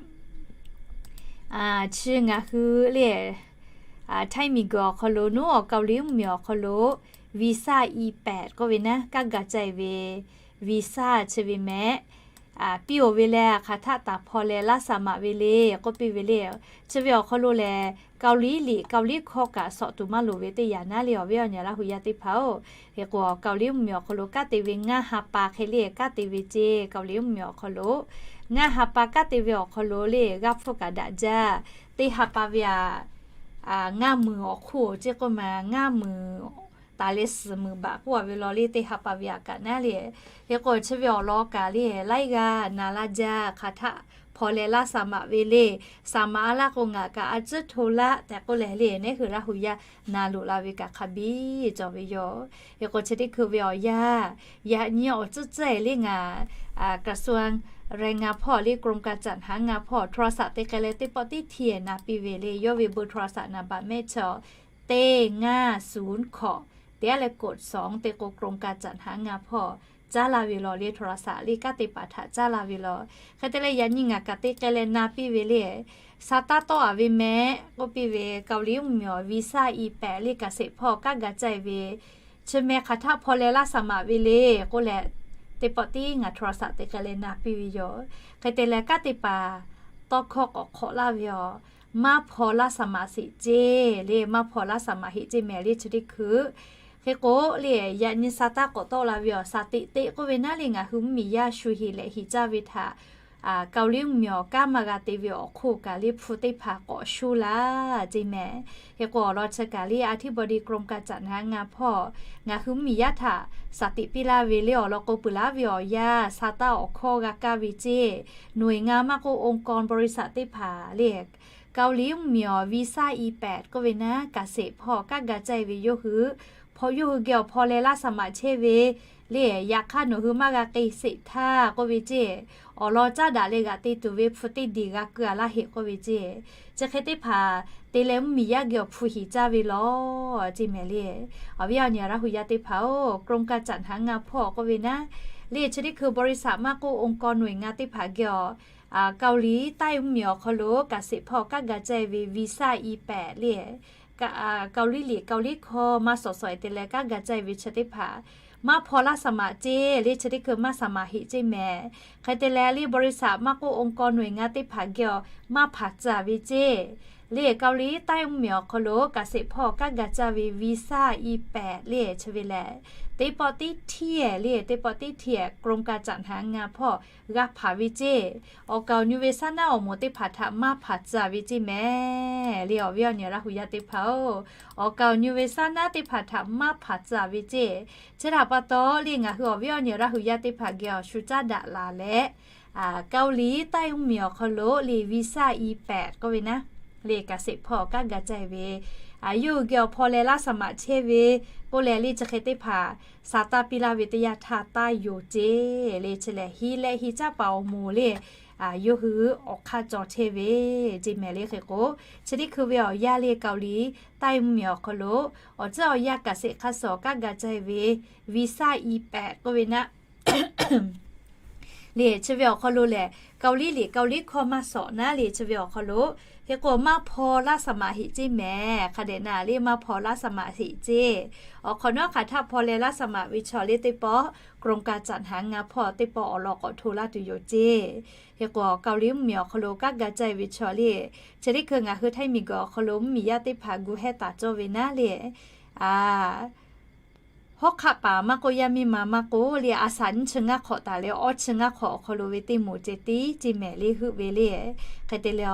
chi ngaˬ hui le Htaiˇ miˬguiˬ awˬ hk'aw lo, naˉ awˬ Kaoˍliˇ mvuhˇmiˬ awˬ hk'aw lo visa E pass k'oˆ ve naˉ, kanˉ ga caˇ e ve visa chi ve mehˍ. Piˇ oˬ ve leh hk'aˬ htaˆ taˍ hpaw leh laˇ saˍ maꞈ ve le k'oˆ piˇ ve le. Chi ve awˬ hk'aw lo lehˬ, Kaoˍliˇ liꞈ Kaoˍliˇ hkawˇ kaꞈ sawꞈ tuˬ maˇ loˍ ve teˇ yanˇ naˉ le, awˬ viˉ awˬ nyi Laˇ hu yaˇ teˇ hpaˍ-oˬ. Hk'e k'o Kaoˍliˇ mvuhˇmiˬ awˬ hk'aw lo kanˉ te ve ngaˇ ha pa hk'e le kanˉ te ve ceˇ. Kaoˍliˇ mvuhˇmiˬ awˬ hk'aw lo ngaˇ ha pa kanˉ te ve awˬ hk'aw lo le g'aˇ hpfuhˇ kaꞈ daꞈ jaˇ. Teˇ ha pa ve aꞈ ngaˇ muiˬ awˬ hk'oˆ ceˇ k'oˆ ma, ngaˇ muiˬ taˍ leh suhˍ muiˬ baꞈ k'oˆ a ve law le, teˇ ha pa ve aꞈ kaꞈ naˉ le. Hk'e k'o chi ve awˬ lawn kaꞈ le laiˉ g'aˇ na laˇ jaˇ. Hk'aˬ htaˆ hpaw leh laˇ saˍ maꞈ ve le, saˍ maꞈ a laˇ k'o ngaˬ kaꞈ a ciˉ hto laˇ tehꞈ k'oˆ leh le, neˉ hui Laˇ hu yaˇ na loꞈ la ve kaꞈ hk'a biˇ cawˬ ve yoˬ. Hk'e k'o chi teˇ hkui ve awˬ yanˇ, yaꞈ nyi awˬ tcuhˉ tcuhˉ e le ngaˬ กระทรวงแรงงาน hpawˇ le กรมการจัดหางาน hpawˇ โทรศัพท์ te k'ai leh teˇ pawˆ tiˉ htiˇ na piˇ ve le, yawˇ ve เบอร์โทรศัพท์ naˍ baꞈ mehˆ chaw teˇ ngaˇ suˍ hkawꞈ teˇ leh กดสอง te k'o กรมการจัดหางาน hpawˇ caˉ laˇ ve law le โทรศัพท์ le kanˉ te paˍ htaꞈ caˉ laˇ ve law. Hk'e te leh yaꞈ nyi ngaˬ kaꞈ te k'ai leh na piˇ ve le, sa taˇ tawˆ a ve mehˍ k'oˆ piˇ ve, Kaoˍliˇ mvuhˇmiˬ awˬ visa E pass le kaꞈ seˍ hpawˇ kanˉ ga caˇ e ve, chi meh hk'aˬ htaˆ hpaw leh laˇ saˍ maꞈ ve le k'oˆ leh, teˇ pawˆ tiˉ ngaˬ โทรศัพท์ te k'ai leh na piˇ ve yoˬ. Hk'e te leh kanˉ te paˍ tawˇ hkawˇ k'awꞈ hk'awꞈ laˇ ve yoˬ. Maˇ hpaw laˇ saˍ maꞈ sheˍ ceˇ le, maˇ hpaw laˇ saˍ maꞈ heˆ ceˇ mehˍ le chi teˇ hkui. Hk'e k'o le, yaꞈ nyi sa taˇ k'awꞈ tawˆ la ve awˬ saˍ teꞈ teꞈ k'oˆ ve naˉ le, ngaˬ hui mvuhˇmiˬ yaˇ shu heˍ leh heˍ caˇ ve htaꞈ Kaoˍliˇ mvuhˇmiˬ awˬ kanˉ maˇ g'a te ve awˬ hk'oˆ kaꞈ le hpu teˇ hpaˍ k'awꞈ shuˉ laˇ ceˇ mehˍ. Hk'e k'o awˬ lawn chi kaꞈ le อธิบดี กรมการจัดหางาน hpawˇ ngaˬ hui mvuhˇmiˬ yaˇ htaꞈ saˍ teꞈ piˇ laˇ ve le, awˬ lawn k'o peuˬ laˇ ve awˬ yanˇ sa taˇ awˬ hkawˇ g'a kaˇ ve ceˇ. หน่วยงาน maˇ k'oˆ องค์กร บริษัท teˇ hpaˍ le, Kaoˍliˇ mvuhˇmiˬ awˬ visa E pass k'oˆ ve naˉ, kaꞈ seˍ hpawˇ kanˉ ga caˇ e ve yawˇ hui hpaw, yawˇ hui geh awˬ hpaw leh laˇ saˍ maꞈ chehˇ ve le. Yaꞈ hk'aˇ nawˬ hui maˇ g'a k'ai sheˍ htaˇ k'oˆ ve ceˇ, awˬ lawn caˉ daꞈ leh g'aꞈ te tuˬ ve hpu teˇ diˬ g'a keu a laˇ heˆ k'oˆ ve ceˇ. Chi hk'e teˇ hpaˍ te leh mvuhˇmiˬ yaˇ geh awˬ hpu heˍ caˇ ve law ceˇ mehˍ le. Awˬ viˉ awˬ nyi Laˇ hu yaˇ teˇ hpaˍ-oˬ, กรมการจัดหางาน hpawˇ k'oˆ ve naˉ le, chi teˇ hkui บริษัท maˇ k'oˆ องค์กร หน่วยงาน teˇ hpaˍ geh awˬ Kaoˍliˇ Htaiˇ mvuhˇmiˬ awˬ hk'aw lo kaꞈ seˍ hpawˇ kanˉ ga caˇ e ve visa E pass le, Kaoˍliˇ liꞈ Kaoˍliˇ hkawˇ maˇ sawˍ sawˍ e te leh kanˉ ga caˇ e ve chi teˇ hpaˍ maˇ hpaw laˇ saˍ maꞈ ceˇ le, chi teˇ hkui maˇ saˍ maꞈ heˆ ceˇ mehˍ. Hk'e te leh le บริษัท maˇ k'oˆ องค์กร หน่วยงาน teˇ hpaˍ geh awˬ maˇ hpaˍ tcuh ve ceˇ le, Kaoˍliˇ Htaiˇ mvuhˇmiˬ awˬ hk'aw lo kaꞈ seˍ hpawˇ kanˉ ga caˇ ve visa E pass le chi ve lehˬ, teˇ pawˆ tiˉ htiˇ le, teˇ pawˆ tiˉ htiˇ กรมการจัดหางาน hpawˇ g'a hpaˍ ve ceˇ. Awˬ kaˍ awˬ nyi ve saˉ naˉ awˬ moˍ teˇ hpaˍ htaꞈ maˇ hpaˍ tcuh ve ceˇ mehˍ le, awˬ viˉ awˬ nyi Laˇ hu yaˇ teˇ hpaˍ-oˬ. Awˬ kaˍ awˬ nyi ve saˉ naˉ teˇ hpaˍ htaꞈ maˇ hpaˍ tcuh ve ceˇ. Chi htaꞈ pa taw le, ngaˬ hui awˬ viˉ awˬ nyi Laˇ hu yaˇ teˇ hpaˍ geh awˬ shu caˉ daꞈ laˬ leh, Kaoˍliˇ Htaiˇ mvuhˇmiˬ awˬ hk'aw lo le visa E pass k'oˆ ve naˉ le, kaꞈ seˍ hpawˇ kanˉ ga caˇ e ve, yawˇ hui geh awˬ hpaw leh laˇ saˍ maꞈ chehˇ ve k'oˆ leh le, chi hk'e teˇ hpaˍ sa taˇ piˇ laˇ ve teˇ yanˇ htaˇ taˇ yonˍ ceˇ le. Chi lehˬ heˍ leh heˍ caˇ paˍ awˬ moˍ le, yawˇ hui awˬ hk'aˇ cawˬ chehˇ ve ceˇ mehˍ le. Hk'e k'o chi teˇ hkui ve awˬ yanˇ le, Kaoˍliˇ Htaiˇ mvuhˇmiˬ awˬ hk'aw lo awˬ tcuhˉ awˬ yanˇ kaꞈ seˍ hk'aˇ suh kanˉ ga caˇ e ve visa E pass k'oˆ ve naˉ le, chi ve awˬ hk'aw lo lehˬ, Kaoˍliˇ liꞈ Kaoˍliˇ hkawˇ maˇ sawˍ naˉ le, chi ve awˬ hk'aw lo hk'e k'o maˇ hpaw laˇ saˍ maꞈ heˆ ceˇ mehˍ. Hk'a dehꞈ na le maˇ hpaw laˇ saˍ maꞈ heˆ ceˇ. Awˬ hk'awꞈ nawˉ hk'aˬ htaˆ hpaw leh laˇ saˍ maꞈ ve chaw le teˇ pawˆ กรมการจัดหางาน hpawˇ teˇ pawˆ awˬ lawn k'awꞈ hto laˇ tuˬ yoˬ ceˇ. Hk'e k'o Kaoˍliˇ mvuhˇmiˬ awˬ hk'aw lo kanˉ ga caˇ e ve chaw le, chi teˇ hkui ngaˬ hui Htaiˇ miˬguiˬ awˬ hk'aw lo mvuhˇmiˬ yaˇ teˇ hpaˍ gu hehˇ taˍ cawˇ ve naˉ le, hawˉ hk'aˆ paˍ maˇ k'oˆ, yaˇ miˇ ma maˇ k'oˆ le, a saˍ nyiˇ chi ngaˇ hk'awꞈ taˍ leh awˇ chi ngaˇ hk'awꞈ awˬ hk'aw lo ve teˇ moˍ ceh tiˉ ceˇ mehˍ le, heuˆ ve le. Hk'e te leh,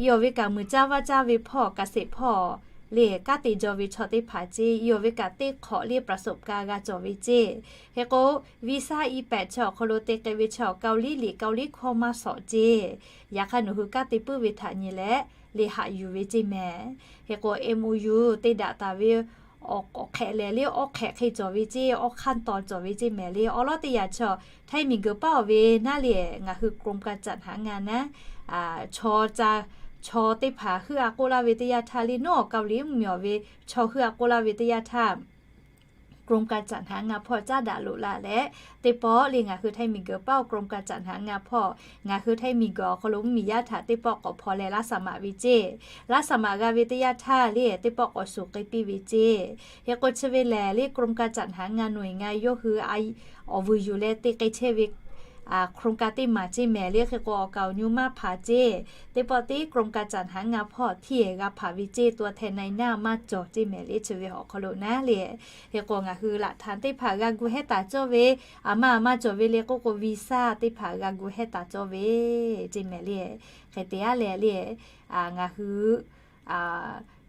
i awˬ ve kaꞈ muiˬ caˇ vaˇ caˇ ve hpawˇ kaꞈ seˍ hpawˇ le kanˉ te jaw ve chaw teˇ hpaˍ ceˇ, yawˇ ve kaꞈ teˇ hk'awꞈ le ประสบการณ์ g'a cawˬ ve ceˇ. Hk'e k'o, visa E-pad chi awˬ hk'aw lo te k'ai ve chaw Kaoˍliˇ liꞈ Kaoˍliˇ hkawˇ maˇ sawꞈ ceˇ. Yaꞈ hk'aˇ nawˬ hui kanˉ te puiˉ ve htaꞈ nyi leh le haꞈ yuˬ ve ceˇ mehˍ. Hk'e k'o, MOU te daꞈ taˍ ve awˬ hk'ehꞈ lehˬ le awˇ hk'ehꞈ hk'e cawˬ ve ceˇ, awˇ hk'aˇ taw cawˬ ve ceˇ mehˍ le. Awˬ lawn teˇ yanˇ chaw ไทย miˬguiˬ paˉ-oˬ ve naˉ le ngaˬ hui กรมการจัดหางาน naˉ, chaw, chaw teˇ hpaˍ heuˆ a k'oˆ laˇ ve teˇ yanˇ htaˇ le nawˉ Kaoˍliˇ mvuhˇmiˬ ve chaw heuˆ a k'oˆ laˇ ve teˇ yanˇ htaˇ กรมการจัดหางาน hpawˇ caˉ daꞈ loꞈ la leh, teˇ pawˆ le ngaˬ hui ไทย miˬguiˬ paˉ-oˬ กรมการจัดหางาน hpawˇ ngaˬ hui ไทย miˬguiˬ awˬ hk'aw lo mvuhˇmiˬ yaˇ htaꞈ teˇ pawˆ k'awꞈ hpaw leh รับสมัคร ve ceˇ. รับสมัคร g'a ve teˇ yanˇ htaˇ le teˇ pawˆ k'awꞈ shuˍ k'ai piˇ ve ceˇ. Hk'e k'o chi ve lehˬ le กรมการจัดหางาน หน่วยงาน yawˇ hui awˬ vuiˬ yuˬ leh te k'ai chehˇ ve โครงการ teˇ maˬ ceˇ mehˍ le. Hk'e k'o awˬ kaˍ awˬ nyu maˇ hpanˍ ceˇ. Teˇ pawˆ teˇ กรมการจัดหางาน hpawˇ ที่ g'a hpanˍ ve ceˇ, ตัวแทนนายหน้า maˇ cawˬ ceˇ mehˍ le chi ve awˬ hk'aw lo naˉ le. Hk'e k'o ngaˬ hui หลักฐาน teˇ hpaˍ g'a gu hehˉ taˍ cawˇ ve, aˬ ma aˬ ma cawˬ ve le k'oˆ k'o visa teˇ hpaˍ g'a gu hehˉ taˍ cawˇ ve ceˇ mehˍ le. Hk'e te aˉ leh le ngaˬ hui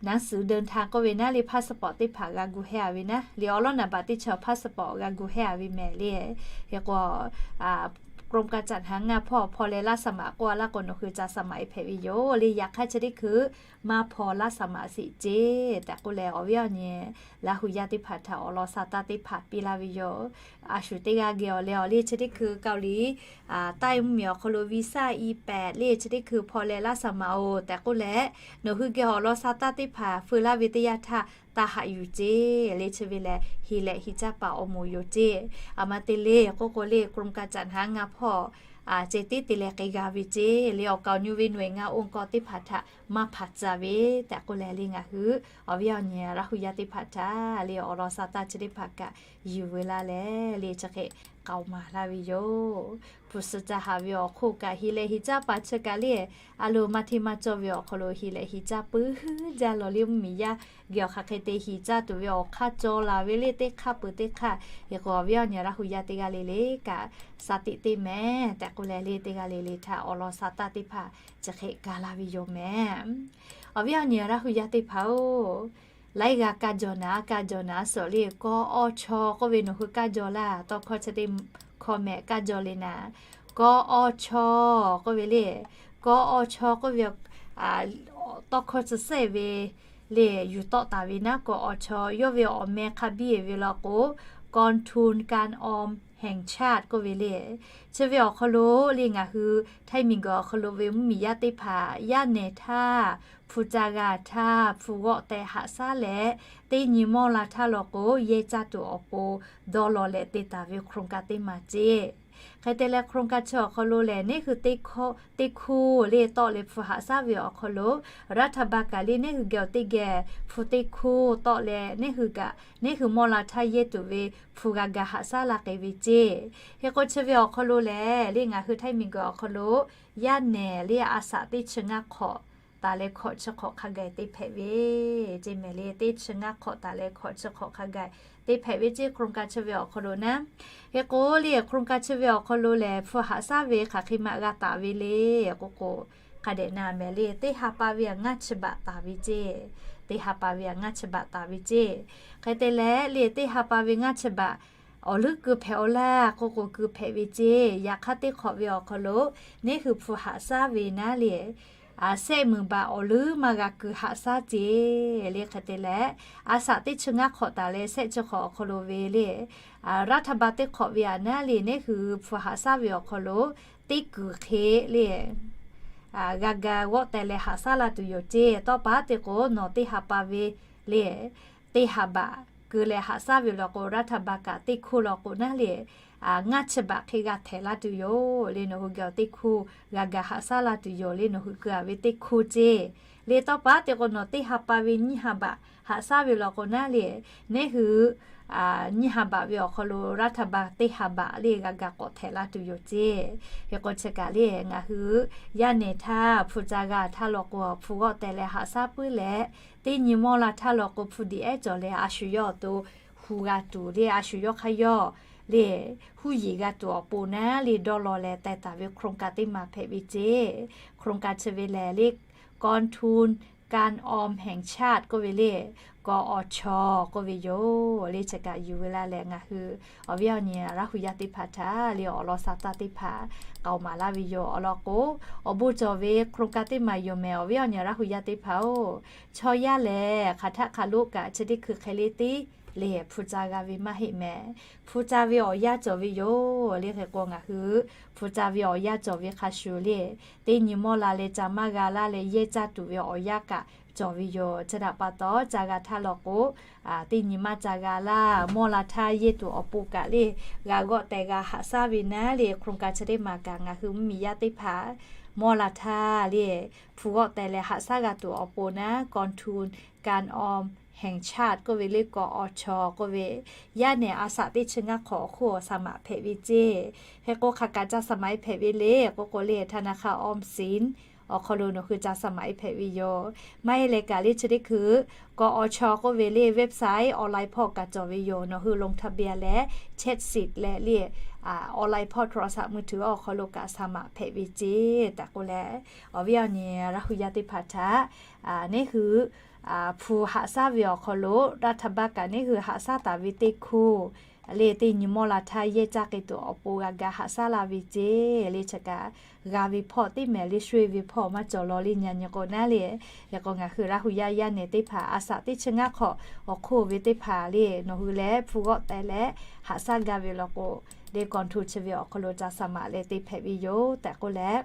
หนังสือเดินทาง k'oˆ ve naˉ le passport teˇ hpaˍ g'a gu hehˉ a ve naˉ le awˬ lawn naˍ baꞈ teˇ chi พาสปอร์ต g'a gu hehˉ a ve mehˍ le. Hk'e k'o กรมการจัดหางาน hpawˇ hpaw leh รับสมัคร k'oˆ a laˇ k'o nawˬ hui ca สมัคร e hpehꞈ ve yoˬ le. Yaꞈ hk'aˇ chi teˇ hkui maˇ hpaw รับสมัคร sheˍ ceˇ tehꞈ k'oˆ leh awˬ viˉ awˬ nyi Laˇ hu yaˇ teˇ hpaˍ htaꞈ awˬ lawn sa taˇ teˇ hpaˍ piˇ laˇ ve yoˬ. A shu teˇ g'aˇ geh awˬ leh awˬ le chi teˇ hkui Kaoˍliˇ taˆ e mvuhˇmiˬ awˬ hk'aw lo visa E-pad le chi teˇ hkui hpaw leh รับสมัคร oˬ tehꞈ k'oˆ leh, nawˬ hui geh awˬ lawn sa taˇ teˇ hpaˍ feu laˇ ve teˇ yanˇ htaˇ taˇ haꞈ yuˬ ceˇ le chi ve lehˬ, hi leh hi caˇ paˍ awˬ moˍ yoˬ ceˇ. Aˬ ma te le k'oˆ k'o le กรมการจัดหางาน hpawˇ ceh tiˉ te leh k'ai g'a ve ceˇ le awˬ kaˍ awˬ nyu ve หน่วยงาน องค์กร teˇ hpaˍ htaꞈ maˇ hpanˍ tcuh ve tehꞈ k'oˆ leh le ngaˬ hui awˬ viˉ awˬ nyi Laˇ hu yaˇ teˇ hpaˍ htaꞈ le awˬ lawn sa taˇ chi teˇ hpaˍ kaꞈ yuˬ veu laˇ leh le chi hk'e k'aoˍ maˍ laˇ ve yoˬ. Hpu suh ca haˍ ve awˬ hk'oˆ kaꞈ hi leh hi caˇ paˍ chi kaꞈ le a loˍ maˇ hteˇ maˇ cawˇ ve awˬ hk'aw lo hi leh hi caˇ puiˉ jaˇ lawˬ le mvuhˇmiˬ yaˇ geh awˬ hk'aˬ hk'e te hi caˇ tuˬ ve awˬ hk'aˇ cawˬ la ve le teˇ hk'aˇ peuˬ teˇ hk'aˇ. Hk'e k'o awˬ viˉ awˬ nyi Laˇ hu yaˇ teˇ g'aˇ le le kaꞈ sa tiꞈ teˇ mehˍ tehꞈ k'oˆ leh le teˇ g'aˇ le le htaꞈ awˬ lawn sa taˇ teˇ hpaˍ chi hk'e ga laˇ ve yoˬ mehˍ. Awˬ viˉ awˬ nyi Laˇ hu yaˇ teˇ hpaˍ-oˬ, laiˉ g'aˇ kaˇ jaw naˍ, kaˇ jaw naˍ suhˍ le kawˇ awˇ chaw k'oˆ ve nawˬ hui kaˇ jaw laˇ. Tawˇ hkawˇ chi teˇ hkawˇ mehˍ kaˇ jaw le naˍ. Kawˇ awˇ chaw k'oˆ ve le, kawˇ awˇ chaw k'oˆ ve tawˇ hkawˇ chi sehˉ ve le yuˬ tawˆ taˍ ve naˉ kawˇ awˇ chaw. Yawˇ ve awˬ meh hk'a biˇ ve law k'o, กองทุนการออมแห่งชาติ k'oˆ ve le. Chi ve awˬ hk'aw lo le ngaˬ hui Htaiˇ miˬguiˬ awˬ hk'aw lo ve mvuhˇmiˬ yaˇ teˇ hpaˍ yaˇ nehˬ htaˇ, hpu ca g'a htaˇ, hpu g'awˆ teh haꞈ shaˉ leh, teˇ nyi mawˇ la htaˇ law k'o yehˇ caˇ tuˬ awˬ pon dawˇ law leh te taˍ ve โครงการ teˇ maˬ ceˇ. Hk'e te leh โครงการ chi awˬ hk'aw lo lehˬ, neˇ hui teˇ hkuˇ le tawˆ leh hpu haꞈ shaˉ ve awˬ hk'aw lo, รัฐบาล kaꞈ le neˇ hui geh awˬ teˇ geh hpu teˇ hkuˇ tawˆ leh neˇ hui kaꞈ neˇ hui mawˇ la htaˇ yehˇ tuˬ ve hpu g'a ga haꞈ shaˉ la k'ai ve ceˇ. Hk'e k'o chi ve awˬ hk'aw lo lehˬ le ngaˬ hui Htaiˇ miˬguiˬ awˬ hk'aw lo yaˇ nehˬ le a shaꞈ teˇ chi ngaˇ hk'awꞈ taˍ leh hkawꞈ chi hk'awꞈ hk'a gaˬ te hpehꞈ ve ceˇ mehˍ le. Teˇ chi ngaˇ hk'awꞈ taˍ leh hkawꞈ chi hk'awꞈ hk'a gaˬ te hpehꞈ ve ceˇ โครงการ chi ve awˬ hk'aw lo naˉ. Hk'e k'o le โครงการ chi ve awˬ hk'aw lo lehˬ hpu haꞈ shaˉ ve hk'aˬ hk'e maꞈ g'a taˍ ve le k'oˆ k'o, hk'a dehꞈ na mehˍ le teˇ ha pa ve a ngaˇ chi baꞈ taˍ ve ceˇ. Teˇ ha pa ve a ngaˇ chi baꞈ taˍ ve ceˇ. Hk'e te leh le teˇ ha pa ve ngaˇ chi baꞈ awˬ leuˉ keu hpehꞈ-aw laˇ k'oˆ k'o keu hpehꞈ ve ceˇ. Yaꞈ hk'aˇ teˇ hk'awꞈ ve awˬ hk'aw lo neˇ hui hpu haꞈ shaˉ ve naˉ le, a sehˆ muiˬ baꞈ awˬ leuˉ maˇ g'a keu haꞈ shaˉ ceˇ le. Hk'e te leh a shaꞈ teˇ chi ngaˇ hk'awꞈ taˍ leh sehˆ chi hk'awꞈ awˬ hk'aw lo ve le, รัฐบาล teˇ hk'awꞈ ve a naˉ le neˇ hui hpu haꞈ shaˉ ve awˬ hk'aw lo teˇ kuiˬ hk'e le g'a ga g'awˆ teh leh haꞈ shaˉ la tuˬ yoˬ ceˇ. Tawˇ pa te k'o nawˬ teˇ ha pa ve le teˇ ha baꞈ keu leh haꞈ shaˉ ve law k'o รัฐบาล kaꞈ teˇ hkuˇ law k'o naˉ le ngaˇ chi baꞈ hk'e g'a htehꞈ laˇ tuˬ yoˬ le. Nawˬ hui geh awˬ teˇ hkuˇ g'a ga haꞈ shaˉ la tuˬ yoˬ le nawˬ hui keu a ve teˇ hkuˇ ceˇ. Le tawˇ pa te k'o nawˬ teˇ ha pa ve nyiˇ ha baꞈ haꞈ shaˉ ve law k'o naˉ le neˇ hui nyiˇ ha baꞈ ve awˬ hk'aw lo รัฐบาล teˇ ha baꞈ le g'a ga k'awꞈ htehꞈ laˇ tuˬ yoˬ ceˇ. Hk'e k'o chi kaꞈ le ngaˬ hui yaˇ nehˬ htaˇ hpu ca g'a htaˇ law k'o hpu g'awˆ teh leh haꞈ shaˉ puiˉ leh, teˇ nyi mawˇ la htaˇ law k'o hpu diꞈ ehˉ cawˬ leh a shu yawˇ awˬ to hu g'a tuˬ le a shu yawˇ hk'aˇ yawˇ le huˉ yeˬ g'a tuˬ awˬ pon naˉ le dawˇ law leh teh taˍ ve โครงการ teˇ maˬ hpehꞈ ve ceˇ. โครงการ chi ve lehˬ le กองทุน การออมแห่งชาติ k'oˆ ve le, กอช k'oˆ ve yoˬ le. Chi kaꞈ yuˬ ve laˇ leh ngaˬ hui awˬ viˉ awˬ nyi Laˇ hu yaˇ teˇ hpaˍ htaꞈ le awˬ lawn sa taˇ teˇ hpaˍ k'aoˍ maˍ laˇ ve yoˬ. Awˬ lawn k'o, awˬ bon cawˬ ve โครงการ teˇ maˬ yoˬ mehˍ. Awˬ viˉ awˬ nyi Laˇ hu yaˇ teˇ hpaˍ-oˬ, chaw yaˇ lehˬ hk'aˬ htaˆ hk'aˬ lonˉ kaꞈ chi teˇ hkui hk'e le tiˉ le hpu ca g'a ve maˇ heˆ mehˍ. Hpu ca ve awˬ yanˇ cawˬ ve yoˬ le. Hk'e k'o ngaˬ hui hpu ca ve awˬ yanˇ cawˬ ve hk'a shuˍ le, teˇ nyi mawˇ la leh ca maˇ g'a laˇ leh yehˇ caˇ tuˬ ve awˬ yanˇ kaꞈ cawˬ ve yoˬ. Chi htaꞈ pa taw ca g'a htaˇ law k'o, teˇ nyi maˇ ca g'a laˇ, mawˇ la htaˇ yehˇ tuˬ awˬ pon kaꞈ le g'a g'awˆ teh g'a haꞈ shaˉ ve naˉ le โครงการ chi teˇ maˬ kaꞈ ngaˬ hui mvuhˇmiˬ yaˇ teˇ hpaˍ mawˇ la htaˇ le hpu g'awˆ teh leh haꞈ shaˉ g'a tuˬ awˬ pon naˉ กองทุนการออมแห่งชาติ k'oˆ ve le กอช k'oˆ ve, yaˇ nehˬ a shaꞈ teˇ chi ngaˇ hk'awꞈ awˬ hk'oˆ สมัคร hpehꞈ ve ceˇ. Hk'e k'o hk'aˬ kaꞈ ca สมัคร hpehꞈ ve le k'oˆ k'o le ธนาคารออมสิน awˬ hk'aw lo nawˬ hui ca สมัคร hpehꞈ ve yoˬ. Maˇ heˆ leh kaꞈ le chi teˇ hkui กอช k'oˆ ve le website online hpawˇ kaꞈ cawˬ ve yoˬ. Nawˬ hui ลงทะเบียน leh เช็คสิทธิ์ leh le online hpawˇ โทรศัพท์มือถือ awˬ hk'aw lo kaꞈ สมัคร hpehꞈ ve ceˇ tehꞈ k'oˆ leh, awˬ viˉ awˬ nyi Laˇ hu yaˇ teˇ hpaˍ htaꞈ neˉ hui hpu haꞈ shaˉ ve awˬ hk'aw lo รัฐบาล kaꞈ neˉ hui haꞈ shaˉ taˍ ve teˇ hkuˇ le teˇ nyi mawˇ la htaˇ yehˇ caˇ k'ai tuˬ awˬ pon g'a ga haꞈ shaˉ laˇ ve ceˇ le. Chi kaꞈ g'a ve hpawˇ teˇ mehˍ le, sho-e ve hpawˇ maˇ cawˬ law le. Nyi nyi k'o naˉ le, hk'e k'o ngaˬ hui Laˇ hu yaˇ yaˇ nehˬ teˇ hpaˍ a shaꞈ teˇ chi ngaˇ hk'awꞈ awˬ hk'oˆ ve teˇ hpaˍ le nawˬ hui leh hpu g'awˆ teh leh haꞈ shaˉ gaˇ ve law k'o, le กองทุน chi ve awˬ hk'aw lo ca สมัคร leh te hpehꞈ ve yoˬ tehꞈ k'oˆ leh,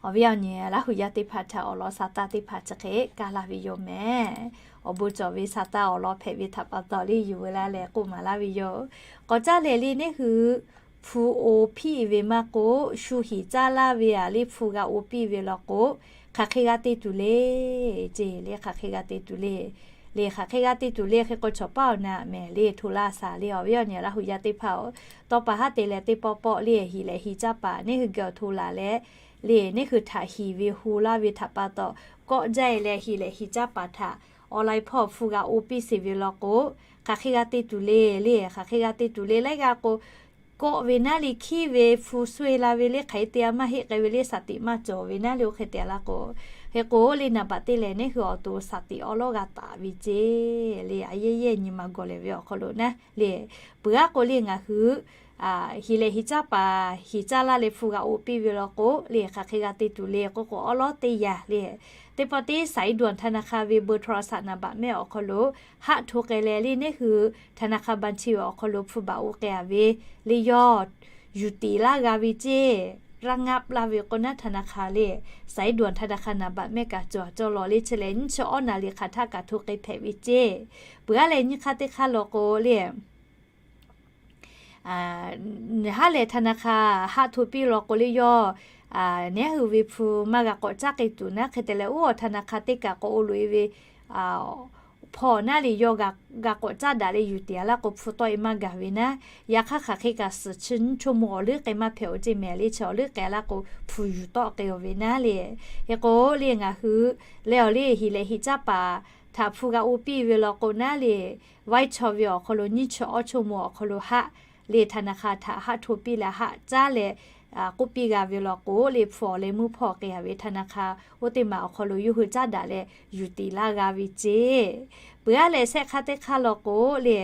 awˬ viˉ awˬ nyi Laˇ hu yaˇ teˇ hpaˍ htaꞈ awˬ lawn sa taˇ teˇ hpaˍ chi hk'e kaˇ laˇ ve yoˬ mehˍ. Awˬ bon cawˬ ve sa taˇ awˬ lawn hpehꞈ ve htaꞈ pa taw le yuˬ ve laˇ leh k'oˆ maˍ laˇ ve yoˬ. K'awꞈ caˇ lehˬ le neˉ hui hpu oˍ piˇ ve maˇ k'oˆ, shu hiˍ caˇ laˇ ve aꞈ le hpu g'a oˍ piˇ ve law k'o, hk'aˬ hk'e g'a te tuˬ le ceˇ le. Hk'aˬ hk'e g'a te tuˬ le, le hk'aˬ hk'e g'a te tuˬ le. Hk'e k'o chaw paˉ awˬ na mehˍ le hto laˇ shaˍ le. Awˬ viˉ awˬ nyi Laˇ hu yaˇ teˇ hpaˍ-oˬ, tawˇ pa haˉ te leh teˇ pawˆ pawˆ le hiˍ leh hiˍ caˇ paˍ neˉ hui geh awˬ hto laˬ leh, le neˉ hui htaꞈ hiˍ ve hu laˇ ve htaꞈ pa taw, kawˆ jaˇ-e leh hiˍ leh hiˍ caˇ paˍ htaꞈ online hpawˇ hpu g'a oˍ piˇ sheˍ ve law k'o, hk'aˬ hk'e g'a te tuˬ le, le hk'aˬ hk'e g'a te tuˬ le. Laiˉ g'aˇ k'o, kawˆ ve naˉ le hkiˉ ve hpu sho-e la ve le hk'aˬ hk'e te-a maˇ heˆ k'ai ve le shaˍ tiꞈ maˇ cawˬ ve naˉ le oˇ hk'e te-a laˇ k'o, hk'e k'o le naˍ baꞈ te lehˬ neˉ hui awˬ to shaˍ tiꞈ awˉ lawˉ g'a taˍ ve ceˇ le. A yehˇ yehˇ nyi ma gawˬ lehˬ ve awˬ hk'aw lo naˉ le, peuˬ aˉ k'o le ngaˬ hui hiˍ leh hiˍ caˇ paˍ hiˍ caˇ laˇ leh hpu g'a oˍ piˇ ve law k'o le hk'aˬ hk'e g'a te tuˬ le k'oˆ k'o awˉ lawˉ teˇ yanˇ le, teˇ pawˆ teˇ สายด่วน ธนาคาร ve เบอร์โทรศัพท์ naˍ baꞈ mehˆ awˬ hk'aw lo haˆ hto k'ai leh le neˉ hui ธนาคาร บัญชี ve awˬ hk'aw lo hpu baꞈ oˍ k'ai-a ve le yawˇ yuˬ tiˍ laˇ g'a ve ceˇ. Raˇ ngaˆ laˇ ve k'o naˉ ธนาคาร le สายด่วน ธนาคาร naˍ baꞈ mehˆ kaꞈ cawˬ cawˬ law le chi lehˬ nyiˇ chi awˉ naˍ riˍ hk'aˬ htaˆ kaꞈ hto k'ai hpehꞈ ve ceˇ. Peuˬ aˉ lehˬ nyiˇ hk'aˇ teˇ hk'aˇ law k'o le haˉ lehˬ ธนาคาร haˆ hto piˇ law k'o le yawˇ neˉ hui ve hpu maˇ g'a k'awꞈ caˉ k'ai tuˬ naˉ hk'e te leh oˇ awˬ ธนาคาร teˇ kaꞈ k'awꞈ oˇ loꞈ-e ve hpawˇ naˉ le yawˇ g'a k'awꞈ caˉ daꞈ leh yuˬ tiˍ-a laˇ k'o hpu tawˆ-e maˇ gaˬ ve naˉ. Yaꞈ hk'aˇ hk'aˬ hk'e kaꞈ suhˍ chi nyiˇ chaw mvuh awˬ leuˉ k'ai maˇ hpehꞈ-oˬ ceˇ mehˍ le. Chi awˬ leuˉ k'ai laˇ k'o hpu yuˬ tawˆ k'ai-o ve naˉ le. Hk'e k'o le ngaˬ hui leh awˬ le hiˍ leh hiˍ caˇ paˍ htaꞈ hpu g'a oˇ piˇ ve law k'o naˉ le, vaiˇ chaw ve awˬ hk'aw lo nyiˇ chi awˉ chaw mvuh awˬ hk'aw lo haˆ le ธนาคาร htaꞈ haˆ hto piˇ leh haˆ caˉ leh k'oˆ piˇ g'a ve law k'o le hpu awˬ leh meuˇ hpawˇ k'ai-a ve ธนาคาร oˇ teˇ maˬ awˬ hk'aw lo yawˇ hui caˉ daꞈ leh yuˬ tiˍ laˇ g'a ve ceˇ. Peuˬ aˉ lehˬ shehˆ hk'aˇ teˇ hk'aˇ law k'o le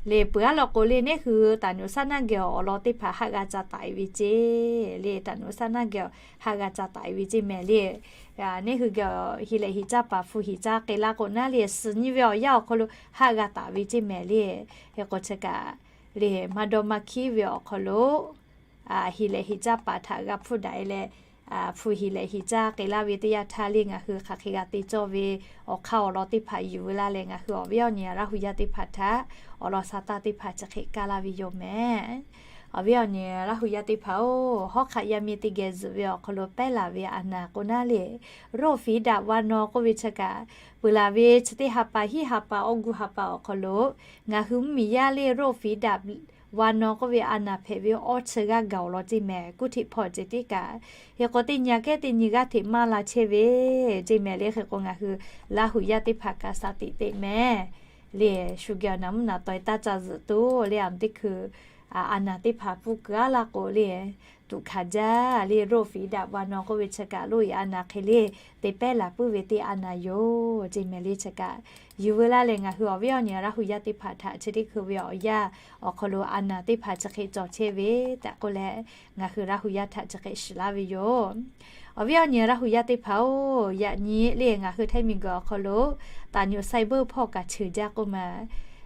le peuˬ aˉ law k'o le neˉ hui taˍ nuˬ saˉ naˆ geh awˬ lawn teˇ hpaˍ haˆ g'a ca taˍ-e ve ceˇ le. Taˍ nuˬ saˉ naˆ geh haˆ g'a ca taˍ-e ve ceˇ mehˍ le. Neˉ hui geh hiˍ leh hiˍ caˇ paˍ hpu hiˍ caˇ k'ai laˇ k'o naˉ le suhˍ nyi ve awˬ yanˇ awˬ hk'aw lo haˆ g'a taˍ ve ceˇ mehˍ le. Hk'e k'o chi kaꞈ le maˇ dawˇ maˇ hkiˉ ve awˬ hk'aw lo hiˍ leh hiˍ caˇ paˍ htaꞈ g'a hpfuhˇ daꞈ-e leh hpu hiˍ leh hiˍ caˇ k'ai laˇ ve teˇ yanˇ htaˇ le ngaˬ hui hk'aˬ hk'e g'a te cawˇ ve awˬ hk'aˇ awˬ lawn teˇ hpaˍ yuˬ ve laˇ leh ngaˬ hui awˬ viˉ awˬ nyi Laˇ hu yaˇ teˇ hpaˍ htaꞈ awˬ lawn sha taˇ teˇ hpaˍ chi hk'e kaˇ laˇ ve yoˬ mehˍ. Awˬ viˉ awˬ nyi Laˇ hu yaˇ teˇ hpaˍ-oˬ, hawˉ hk'aˆ yaˇ miˇ teˇ geh zuhꞈ ve awˬ hk'aw lo pehˉ laˬ ve a naˍ k'o naˉ le, โรคฝีดาดวานอน k'oˆ ve chi kaꞈ peuˬ laˬ ve chi teˇ ha pa hiˉ ha pa awˬ gu ha pa awˬ hk'aw lo ngaˬ hui mvuhˇmiˬ yaˇ le โรคฝีดาดวานอน k'oˆ ve a naˍ hpehꞈ ve awˇ chi g'aˇ gaˬ-oˬ law ceˇ mehˍ. Kuˇ hteꞈ hpawˇ ceh tiˉ kaꞈ hk'e k'o teˇ nyi aꞈ kehˉ teˇ nyi g'aˇ hteꞈ maˇ la chehˇ ve ceˇ mehˍ le. Hk'e k'o ngaˬ hui Laˇ hu yaˇ teˇ hpaˍ kaꞈ sha tiꞈ teꞈ mehˍ le. Shu geh awˬ naˍ mvuhˇ naˍ taweh taˇ ca zuhꞈ tuˬ le a teˇ hkui a naˬ teˇ hpaˍ pfuhˇ kuiˬ aˉ laˇ k'o le, tuꞈ hkanˍ jaˇ le, โรคฝีดาษ ba naw k'oˆ ve chi kaꞈ loˇ e a naˬ hk'e le, te pehˉ laˬ puiˉ ve teˇ a naˬ yoˬ. Ceˇ mehˍ le chi kaꞈ, yuˬ veu laˇ leh ngaˬ hui awˬ viˉ awˬ nyi Laˇ hu yaˇ teˇ hpaˍ htaꞈ chi teˇ hkui ve awˬ yanˇ awˬ hk'aw lo a naˬ teˇ hpaˍ chi hk'e cawˬ chehˇ ve tehꞈ k'oˆ leh, ngaˬ hui Laˇ hu yaˇ htaꞈ chi hk'e shiˍ laˇ ve yoˬ. Awˬ viˉ awˬ nyi Laˇ hu yaˇ teˇ hpaˍ-oˬ, yaꞈ nyi le ngaˬ hui htaiˇ miˬguiˬ awˬ hk'aw lo ตำรวจไซเบอร์ hpawˇ kaꞈ cheuˬ jaˇ k'oˆ ma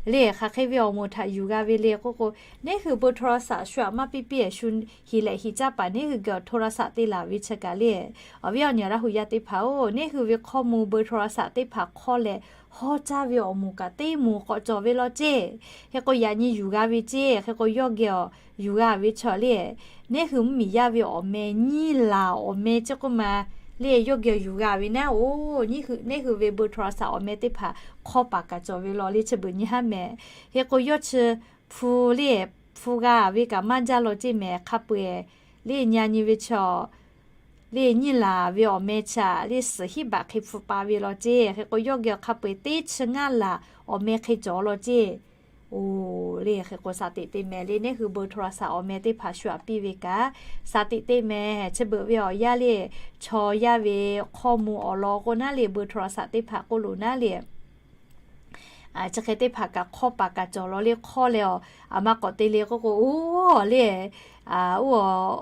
le, hk'aˬ hk'e ve awˬ moˍ htaꞈ yuˬ g'a ve le k'oˆ k'o, neˇ hui เบอร์โทรศัพท์ shu aꞈ maˇ piˇ piˇ shu hiˍ lehꞈ hiˍ caˇ paˍ neˇ hui geh awˬ โทรศัพท์ te laˬ ve chi kaꞈ le, awˬ viˉ awˬ nyi Laˇ hu yaˇ teˇ hpaˍ-oˬ, neˇ hui ve hkawˇ mvuh เบอร์โทรศัพท์ teˇ hpaˍ hk'awˇ leh hawˇ caˇ ve awˬ moˍ kaꞈ teˇ moˍ k'awꞈ cawˬ ve law ceˇ. Hk'e k'o yaꞈ nyi yuˬ g'a ve ceˇ. Hk'e k'o yawˇ geh awˬ yuˬ g'a ve chaw le, neˇ hui mvuhˇmiˬ yaˇ ve awˬ meh nyiˇ laˬ awˬ meh chi k'oˆ ma le, yawˇ geh awˬ yuˬ g'a ve naˉ-oˬ, neˇ hui ve เบอร์โทรศัพท์ awˬ meh teˇ hpaˍ hk'awˇ paˍ kaꞈ cawˬ ve law le chi beuꞈ nyi haˉ mehˍ. Hk'e k'o yawˇ chi hpu le, hpu g'a ve kaꞈ maˇ jaˇ law ceˇ mehˍ. Hk'a peu-eˬ le nya nyi ve chaw le nyiˇ laˬ ve awˬ meh chi aꞈ le suhˍ hiˉ baꞈ hk'e hpu pa ve law ceˇ. Hk'e k'o yawˇ geh awˬ hk'a peu-eˬ teˇ chi ngaˇ laˬ awˬ meh hk'e cawˬ law ceˇ. Oˬ le hk'e k'o สติ te mehˍ le, neˇ hui เบอร์โทรศัพท์ awˬ meh teˇ hpaˍ shu aꞈ piˇ ve kaꞈ สติ te mehˍ. Chi beuꞈ ve awˬ yanˇ le, chaw yaˇ ve hkawˇ mvuh awˬ lawn k'o naˉ le, เบอร์โทรศัพท์ teˇ hpaˍ k'oˆ lo naˉ le, chi hk'e teˇ hpaˍ kaꞈ hk'awˇ paˍ kaꞈ cawˬ law le. Hk'awˇ leh awˬ, aˬ ma k'awꞈ te le k'oˆ k'o, oˇ le, oˇ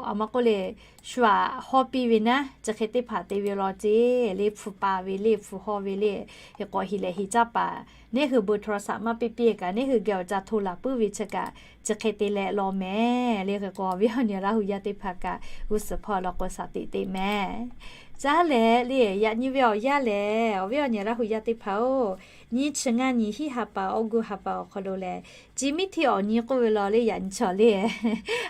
aˬ ma k'oˆ le, shu aꞈ hawˇ piˇ ve naˉ, chi hk'e teˇ hpaˍ te ve law ceˇ le, hpu pa ve le, hpu hawˇ ve le. Hk'e k'o hiˍ lehꞈ hiˍ caˇ paˍ neˇ hui เบอร์โทรศัพท์ maˇ piˇ piˇ kaꞈ neˇ hui geh awˬ ca hto laˬ puiˉ ve chi kaꞈ chi hk'e te leh law mehˍ le. Hk'e k'o awˬ viˉ awˬ nyi Laˇ hu yaˇ teˇ hpaˍ kaꞈ g'uˇ suhˍ hpawˇ law k'o สติ te mehˍ. Caˉ leh le yaꞈ nyi ve awˬ yanˇ lehˬ, awˬ viˉ awˬ nyi Laˇ hu yaˇ teˇ hpaˍ-oˬ, nyiˇ chi ngaˇ nyi hiˉ ha pa awˬ gu ha pa awˬ hk'aw lo lehˬ, Ci Miˉ Htiˆ awˬ nyi k'oˆ ve law le, yaꞈ nyi chaw le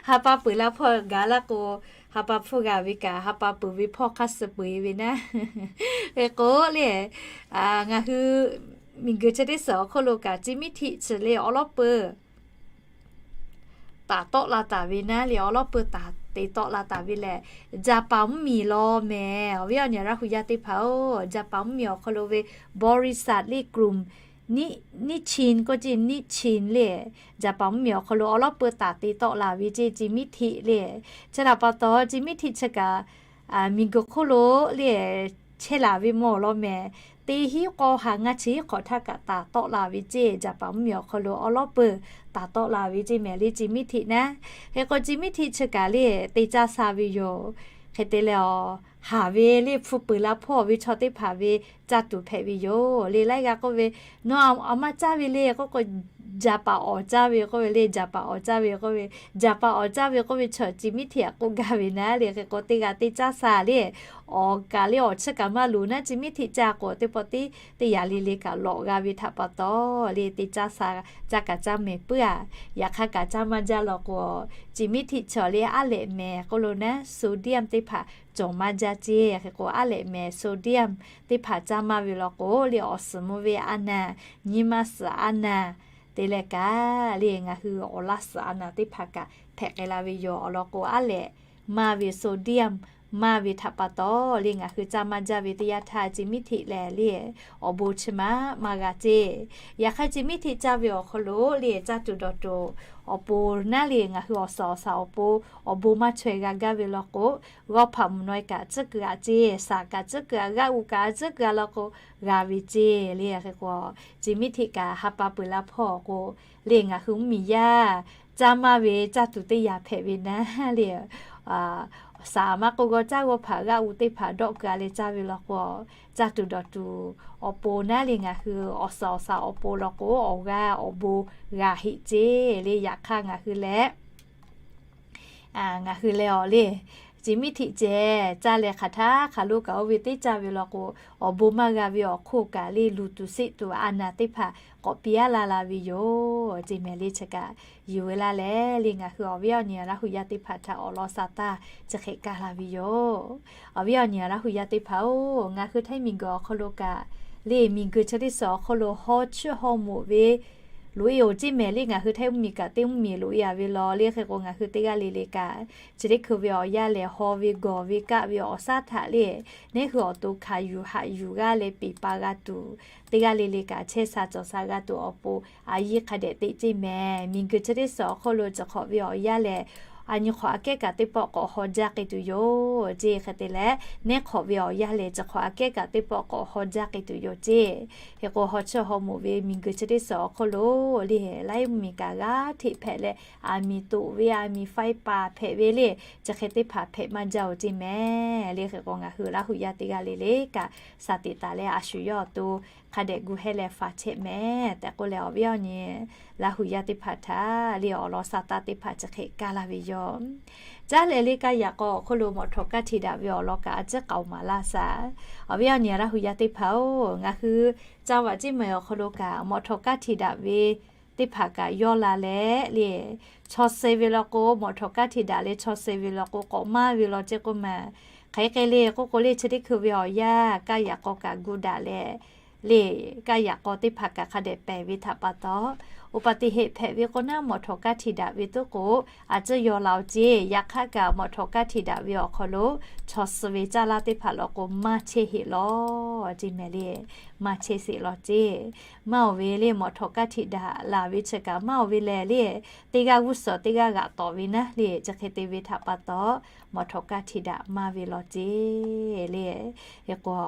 ha pa peuˬ la hpawˇ gaˬ laˇ k'o, ha pa hpfuhˇ g'a ve kaꞈ ha pa peuˬ ve hpawˇ hk'aˇ suh peu-eˬ ve naˉ. Hk'e k'o le, ngaˬ hui miˬguiˬ chi teˇ suhˍ awˬ hk'oˆ lo kaꞈ Ci Miˉ Htiˆ chi le awˬ lawˉ peuˬ taˍ tawˆ la taˍ ve naˉ le, awˬ lawˉ peuˬ taˍ te tawˆ la taˍ ve lehˬ, Jaˍpaˍ mvuhˇmiˬ law mehˍ. Awˬ viˉ awˬ nyi Laˇ hu yaˇ teˇ hpaˍ-oˬ, Jaˍpaˍ mvuhˇmiˬ awˬ hk'aw lo ve บริษัท le กลุ่ม Nichichin k'oˆ ce, Nichichin le Jaˍpaˍ mvuhˇmiˬ awˬ hk'aw lo awˬ lawˉ peuˬ taˍ te tawˆ la ve ce, Ci Miˉ Htiˆ le. Chi htaꞈ pa taw Ci Miˉ Htiˆ chi kaꞈ miˬguiˬ hk'oˆ lo le chehˇ laˬ ve mawˬ law mehˍ. Teˇ hinˉ k'awˇ ha ngaˇ chi hinˉ hk'awꞈ htaˇ kaꞈ taˍ tawˆ la ve ce, Jaˍpaˍ mvuhˇmiˬ awˬ hk'aw lo awˬ lawˉ peuˬ taˍ tawˆ la ve ce mehˍ le, Ci Miˉ Htiˆ naˉ. Hk'e k'o Ci Miˉ Htiˆ chi kaꞈ le te caˇ sa ve yoˬ. Hk'e te leh awˬ, haˍ ve le hpu peuˬ la hpawˇ ve chaw teˇ hpaˍ ve caˇ tuˬ hpehꞈ ve yoˬ le. Laiˉ g'aˇ k'oˆ ve, Nawˬ aˬ ma caˇ ve le k'oˆ k'o, Jaˍpaˍ awˬ caˇ ve k'oˆ ve le, Jaˍpaˍ awˬ caˇ ve k'oˆ ve, Jaˍpaˍ awˬ caˇ ve k'oˆ ve chaw Ci Miˉ Htiˆ aꞈ k'oˆ gaˇ ve naˉ le. Hk'e k'o teˇ g'aˇ teˇ caˇ sa le, awˬ kaˬ le awˬ chiˇ kaꞈ maˇ loˍ naˉ, Ci Miˉ Htiˆ caˇ k'o teˇ pawˆ tiˉ teˇ yaꞈ le le kaꞈ lawꞈ g'a ve htaꞈ pa taw le te caˇ sa, caˇ kaꞈ caˇ mehˍ puiˉ-a. Yaꞈ hk'aˇ kaꞈ caˇ maˇ jaˇ law k'o, Ci Miˉ Htiˆ chaw le aˉ lehꞈ mehˍ k'oˆ lo naˉ, sodium teˇ hpaˍ cawˬ maˇ jaˇ ce. Hk'e k'o aˉ lehꞈ mehˍ sodium teˇ hpaˍ caˇ maˇ ve law k'o le awˬ suhˍ mvuh ve a naˬ, nyi ma suhˍ a naˬ te leh kaꞈ le ngaˬ hui awˬ laˇ suhˍ a naˬ teˇ hpaˍ kaꞈ hpehꞈ k'ai la ve yoˬ. Awˬ lawn k'o aˉ lehꞈ maˇ ve sodium maˇ ve htaꞈ pa taw le ngaˬ hui caˇ maˇ jaˇ ve teˇ yanˇ htaˇ Ci Miˉ Htiˆ lehˬ le awˬ bon chi ma maˇ g'a ce. Yaꞈ hk'aˇ Ci Miˉ Htiˆ caˇ ve awˬ hk'aw lo le caˇ tuˬ dawˬ tuˬ awˬ pon naˉ le ngaˬ hui awˬ suhˍ awˬ shaˍ awˬ pon awˬ bon maˇ chaweh g'a gaˇ ve law k'o, g'awˇ hpaꞈ mvuhˬ naw e kaꞈ tcuhˉ kuiˬ a ce, shaˍ kaꞈ tcuhˉ kuiˬ a, g'aˇ uꞈ kaꞈ tcuhˉ kuiˬ a law k'o g'a ve ce le. Hk'e k'o Ci Miˉ Htiˆ kaꞈ ha pa peuˬ la hpawˇ k'o le ngaˬ hui mvuhˇmiˬ yaˇ caˇ maˇ ve caˇ tuˬ teˇ yanˇ hpehꞈ ve naˉ le, shaˍ maˇ k'oˆ g'awˇ caˇ g'awˇ hpaꞈ g'aˇ uꞈ teˇ hpaˍ dawˆ kuiˬ a leh caˇ ve law k'o, caˇ tuˬ dawˬ tuˬ awˬ pon naˉ le ngaˬ hui awˬ suhˍ awˬ shaˍ awˬ pon law k'o awˬ g'aˇ awˬ bon g'a heˆ ce le. Yaꞈ hk'aˇ ngaˬ hui leh ngaˬ hui leh awˬ le Ci Miˉ Htiˆ ceh caˇ leh hk'aˬ htaˇ hk'aˬ lo kaꞈ oˇ ve teˇ caˇ ve law k'o, awˬ bon maˇ g'a ve awˬ hk'oˆ kaꞈ le luˬ tuˬ seˆ tuˬ a naˬ teˇ hpaˍ k'awꞈ piˇ aˉ la la ve yoˬ. Ceˇ mehˍ le chi kaꞈ yuˬ veu laˇ leh le ngaˬ hui awˬ viˉ awˬ nyi Laˇ hu yaˇ teˇ hpaˍ htaꞈ awˬ lawn sa taˇ chi hk'e kaˇ la ve yoˬ. Awˬ viˉ awˬ nyi Laˇ hu yaˇ teˇ hpaˍ-oˬ, ngaˬ hui htaiˇ miˬguiˬ awˬ hk'aw lo kaꞈ le miˬguiˬ chi teˇ suhˍ awˬ hk'aw lo hawˇ chiˇ hawˇ moꞈ ve loꞈ-e-oˬ ceˇ mehˍ le. Ngaˬ hui htaiˇ mvuhˇmiˬ kaꞈ teˇ mvuhˇmiˬ loꞈ-e-a ve law le. Hk'e k'o ngaˬ hui teˇ g'aˇ le le kaꞈ chi teˇ hkui ve awˬ yanˇ lehˬ haw ve gawˬ ve kaˆ ve awˬ shaˉ htaꞈ le, neˉ hui awˬ to hkanˍ yuˬ haꞈ yuˬ g'aˇ leh peˬ pa g'a tuˬ, teˇ g'aˇ le le kaꞈ chehˇ sha cawˬ sha g'a tuˬ awˬ pon a yiˇ hk'a dehꞈ teꞈ ceˇ mehˍ. Miˬguiˬ chi teˇ suhˍ awˬ hk'oˆ lo chi hk'awꞈ ve awˬ yanˇ lehˬ, a nyi hk'awꞈ aꞈ kehˉ kaꞈ teˇ pawˆ k'awꞈ haw jaˇ k'ai tuˬ yoˬ ceˇ. Hk'e te leh, neˉ hk'awꞈ ve awˬ yanˇ lehˬ chi hk'awꞈ aꞈ kehˉ kaꞈ teˇ pawˆ k'awꞈ haw jaˇ k'ai tuˬ yoˬ ceˇ. Hk'e k'o haw chiˇ haw moˍ ve miˬguiˬ chi teˇ suhˍ awˬ hk'oˆ lo le, laiˉ mvuhˇmiˬ kaꞈ g'aˇ hteꞈ hpehꞈ leh, aˬ miˍ toꞈ ve, aˬ miˍ faiˇ paˍ hpehꞈ ve le, chi hk'e teˇ hpaˍ hpehꞈ maˇ jaˇ-oˬ ceˇ mehˍ le. Hk'e k'o ngaˬ hui Laˇ hu yaˇ teˇ g'aˇ le le kaꞈ shaˍ tiꞈ taˍ leh a shu yawˇ awˬ to hk'a dehꞈ gu hehˇ leh faˍ chehˇ mehˍ tehꞈ k'oˆ leh, awˬ viˉ awˬ nyi Laˇ hu yaˇ teˇ hpaˍ htaꞈ le awˬ lawn sa taˇ teˇ hpaˍ chi hk'e kaˇ laˇ ve yoˬ. Caˉ leh le kaˇ yaꞈ k'aw awˬ hk'oˆ lo mawꞈ htawꞈ kaˇ htiꞈ daꞈ ve awˬ lawn kaꞈ a ciˉ k'aoˍ maˍ laˇ shaˍ. Awˬ viˉ awˬ nyi Laˇ hu yaˇ teˇ hpaˍ-oˬ, ngaˬ hui ca vaꞈ ceˇ mehˍ awˬ hk'aw lo kaꞈ mawꞈ htawꞈ kaˇ htiꞈ daꞈ ve teˇ hpaˍ kaꞈ yawˇ la leh le, chaw suh ve law k'o, mawꞈ htawꞈ kaˇ htiꞈ daꞈ leh chaw suh ve law k'o k'awꞈ maˇ ve law ceˇ k'oˆ ma. Hk'e k'ai le k'oˆ k'o le, chi teˇ hkui ve awˬ yanˇ kaˇ yaꞈ k'aw kaꞈ gu daꞈ leh le, kaˇ yaꞈ k'aw teˇ hpaˍ kaꞈ hk'a dehꞈ pehˬ ve htaꞈ pa taw, อุบัติเหตุ hpehꞈ ve k'o naˉ mawꞈ htawꞈ kaˇ htiꞈ daꞈ ve toˉ k'o, a ciˉ yaw la-oˬ ceˇ. Yaꞈ hk'aˇ kaꞈ mawꞈ htawꞈ kaˇ htiꞈ daꞈ ve awˬ hk'aw lo chaw suh ve caˇ laˇ teˇ hpaˍ law k'o maˇ chehˇ heˆ law ceˇ mehˍ le. Maˇ chehˇ sheˍ law ceˇ. Maˇ oˬ ve le mawꞈ htawꞈ kaˇ htiꞈ daꞈ laˬ ve chi kaꞈ maˇ oˬ ve lehˬ le, teˇ g'aˇ g'uˇ suhˍ teˇ g'aˇ g'aꞈ tawˍ ve naˉ le, chi hk'e te ve htaꞈ pa taw, mawꞈ htawꞈ kaˇ htiꞈ daꞈ maˇ ve law ceˇ le. Hk'e k'o,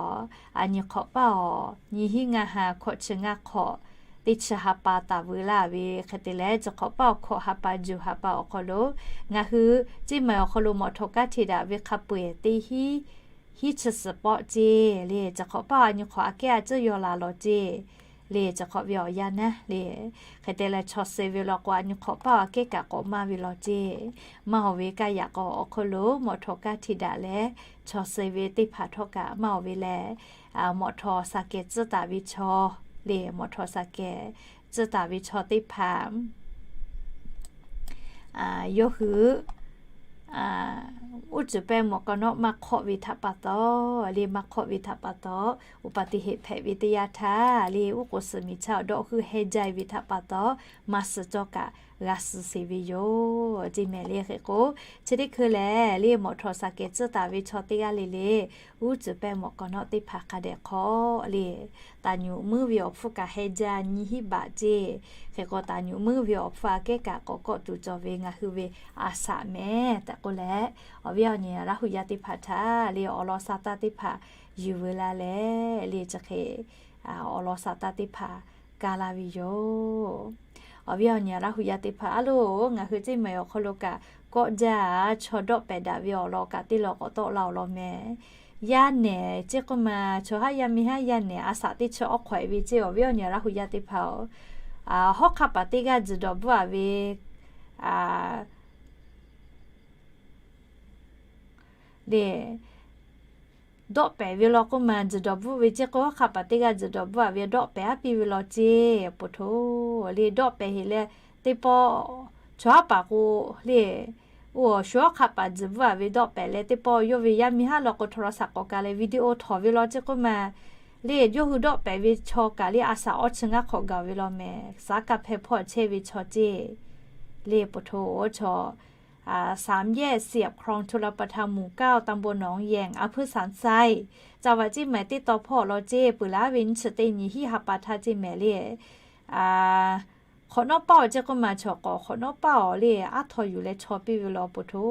a nyi hk'awꞈ paˇ awˬ nyi hiˉ ngaˇ ha hkawꞈ chi ngaˇ hk'awꞈ teˇ chi ha pa taˍ veu laˇ ve hk'e te leh, chi hk'awꞈ paˇ awˬ hkawꞈ ha pa juˬ ha pa awˬ hk'aw lo ngaˬ hui ceˇ mehˍ awˬ hk'aw lo mawꞈ htawꞈ kaˇ htiꞈ daꞈ ve hk'a peu-eˬ teˇ hiˉ hiˉ chi suhˍ pawˆ ceˇ le. Chi hk'awꞈ paˇ a nyi hk'awꞈ aꞈ kehˉ a ciˉ yaw la law ceˇ le. Chi hk'awꞈ ve awˬ yanˇ naˉ le, hk'e te leh chaw suh ve law k'o a nyi hk'awꞈ paˇ aꞈ kehˉ kaꞈ k'awꞈ maˇ ve law ceˇ. Maˇ oˬ ve kaˇ yaꞈ k'aw awˬ hk'aw lo mawꞈ htawꞈ kaˇ htiꞈ daꞈ leh chaw suh ve teˇ hpaˍ htawˇ kaꞈ maˇ oˬ ve lehˬ, mawꞈ htawꞈ saˍkehˍ tcuhˉ taˍ ve chaw le, mawꞈ htawꞈ saˍkehˍ tcuhˉ taˍ ve chaw teˇ hpaˍ yawˇ hui uˉ cuˬ pehˇ mawꞈ k'aw nawˉ maˇ hk'awˆ ve htaꞈ pa taw le, maˇ hk'awˆ ve htaꞈ pa taw, อุบัติเหตุ hpehꞈ ve teˇ yanˇ htaˇ le, uˉ k'oˍ suhˍ miˬ chaˇ awˬ dawˇ heuˆ hehnˇ jaˇ ve htaꞈ pa taw, maˇ suh cawˇ kaꞈ g'a suh sheˍ ve yoˬ ceˇ mehˍ le. Hk'e k'o, chi teˇ hkui lehˬ le mawꞈ htawꞈ saˍkehˍ tcuhˉ taˍ ve chaw teˇ g'aˇ le le, uˉ cuˬ pehˇ mawꞈ k'aw nawˉ teˇ hpaˍ hk'a dehꞈ hk'awꞈ le, taˍ nyuꞈ muiˉ ve awˬ hpfuhˇ kaꞈ hehnˇ jaˇ nyiˇ hiˉ baꞈ ceˇ. Hk'e k'o, taˍ nyuꞈ muiˉ ve awˬ hpfuhˇ aꞈ kehˉ kaꞈ k'awꞈ kawˆ tuˬ cawˬ ve ngaˬ hui ve a shaꞈ mehˍ tehꞈ k'oˆ leh, awˬ viˉ awˬ nyi Laˇ hu yaˇ teˇ hpaˍ htaꞈ le awˬ lawn sa taˇ teˇ hpaˍ yuˬ veu la leh le, chi hk'e awˬ lawn sa taˇ teˇ hpaˍ kaˇ laˇ ve yoˬ. Awˬ viˉ awˬ nyi Laˇ hu yaˇ teˇ hpaˍ a loˬ, ngaˬ hui ceˇ mehˍ awˬ hk'aw lo kaꞈ kawˆ jaˇ, chaw dawˆ pehˍ daꞈ ve awˬ lawn kaꞈ teˇ lawn k'awꞈ tawˆ la awˬ lawn mehˍ. Yaˇ nehˬ ceˇ k'oˆ ma, chaw haˉ yaˇ miˇ haˉ yaˇ nehˬ a shaꞈ teˇ chi awˉ hk'awꞈ-e ve ceˇ. Awˬ viˉ awˬ nyi Laˇ hu yaˇ teˇ hpaˍ-oˬ, hawˉ hk'aˆ paˍ teˇ g'aˇ tzuhˬ dawˬ bvuhˆ-a ve le, dawˆ pehˍ ve law k'oˆ ma, tzuhˬ dawˬ bvuhˆ ve ceˇ k'o, hawˉ hk'aˆ paˍ teˇ g'aˇ tzuhˬ dawˬ bvuhˆ-a ve dawˆ pehˍ aˉ piˇ ve law ceˇ. Poˬ hto le dawˆ pehˍ heˍ leh, teˇ pawˆ chaw haˉ paˍ k'o le, oˇ awˬ shu hawˉ hk'aˆ paˍ tzuhˬ bvuhˆ-a ve dawˆ pehˍ leh, teˇ pawˆ yawˇ ve yaˇ miˇ haˉ law k'o htaw la shaˍ k'awꞈ ka leh video htawnˍ ve law ceˇ k'oˆ ma, le yawˇ hui dawˆ pehˍ ve chaw kaꞈ le a shaꞈ awˇ chi ngaˇ hk'awꞈ gaˬ ve law mehˍ. Saˉ kaˇ hpehˇ hpawˇ chehˇ ve chaw ceˇ. Le poˬ hto-oˬ chaw สามแยกเสียบคลองชลประทานหมู่เก้า ตำบลหนองแยง อำเภอสันทราย จังหวัดเชียงใหม่ teˇ taw hpawˇ awˬ lawn ceˇ. Peuˬ laˉ ve nyiˇ chi teˇ nyi hiˉ ha pa htaˇ ceˇ mehˍ le. Hk'awꞈ nawˉ paˇ awˬ ceˇ k'oˆ ma, chaw k'awꞈ hk'awꞈ nawˉ paˇ awˬ le aˉ htaw yuˬ leh chaw piˇ ve law poˬ hto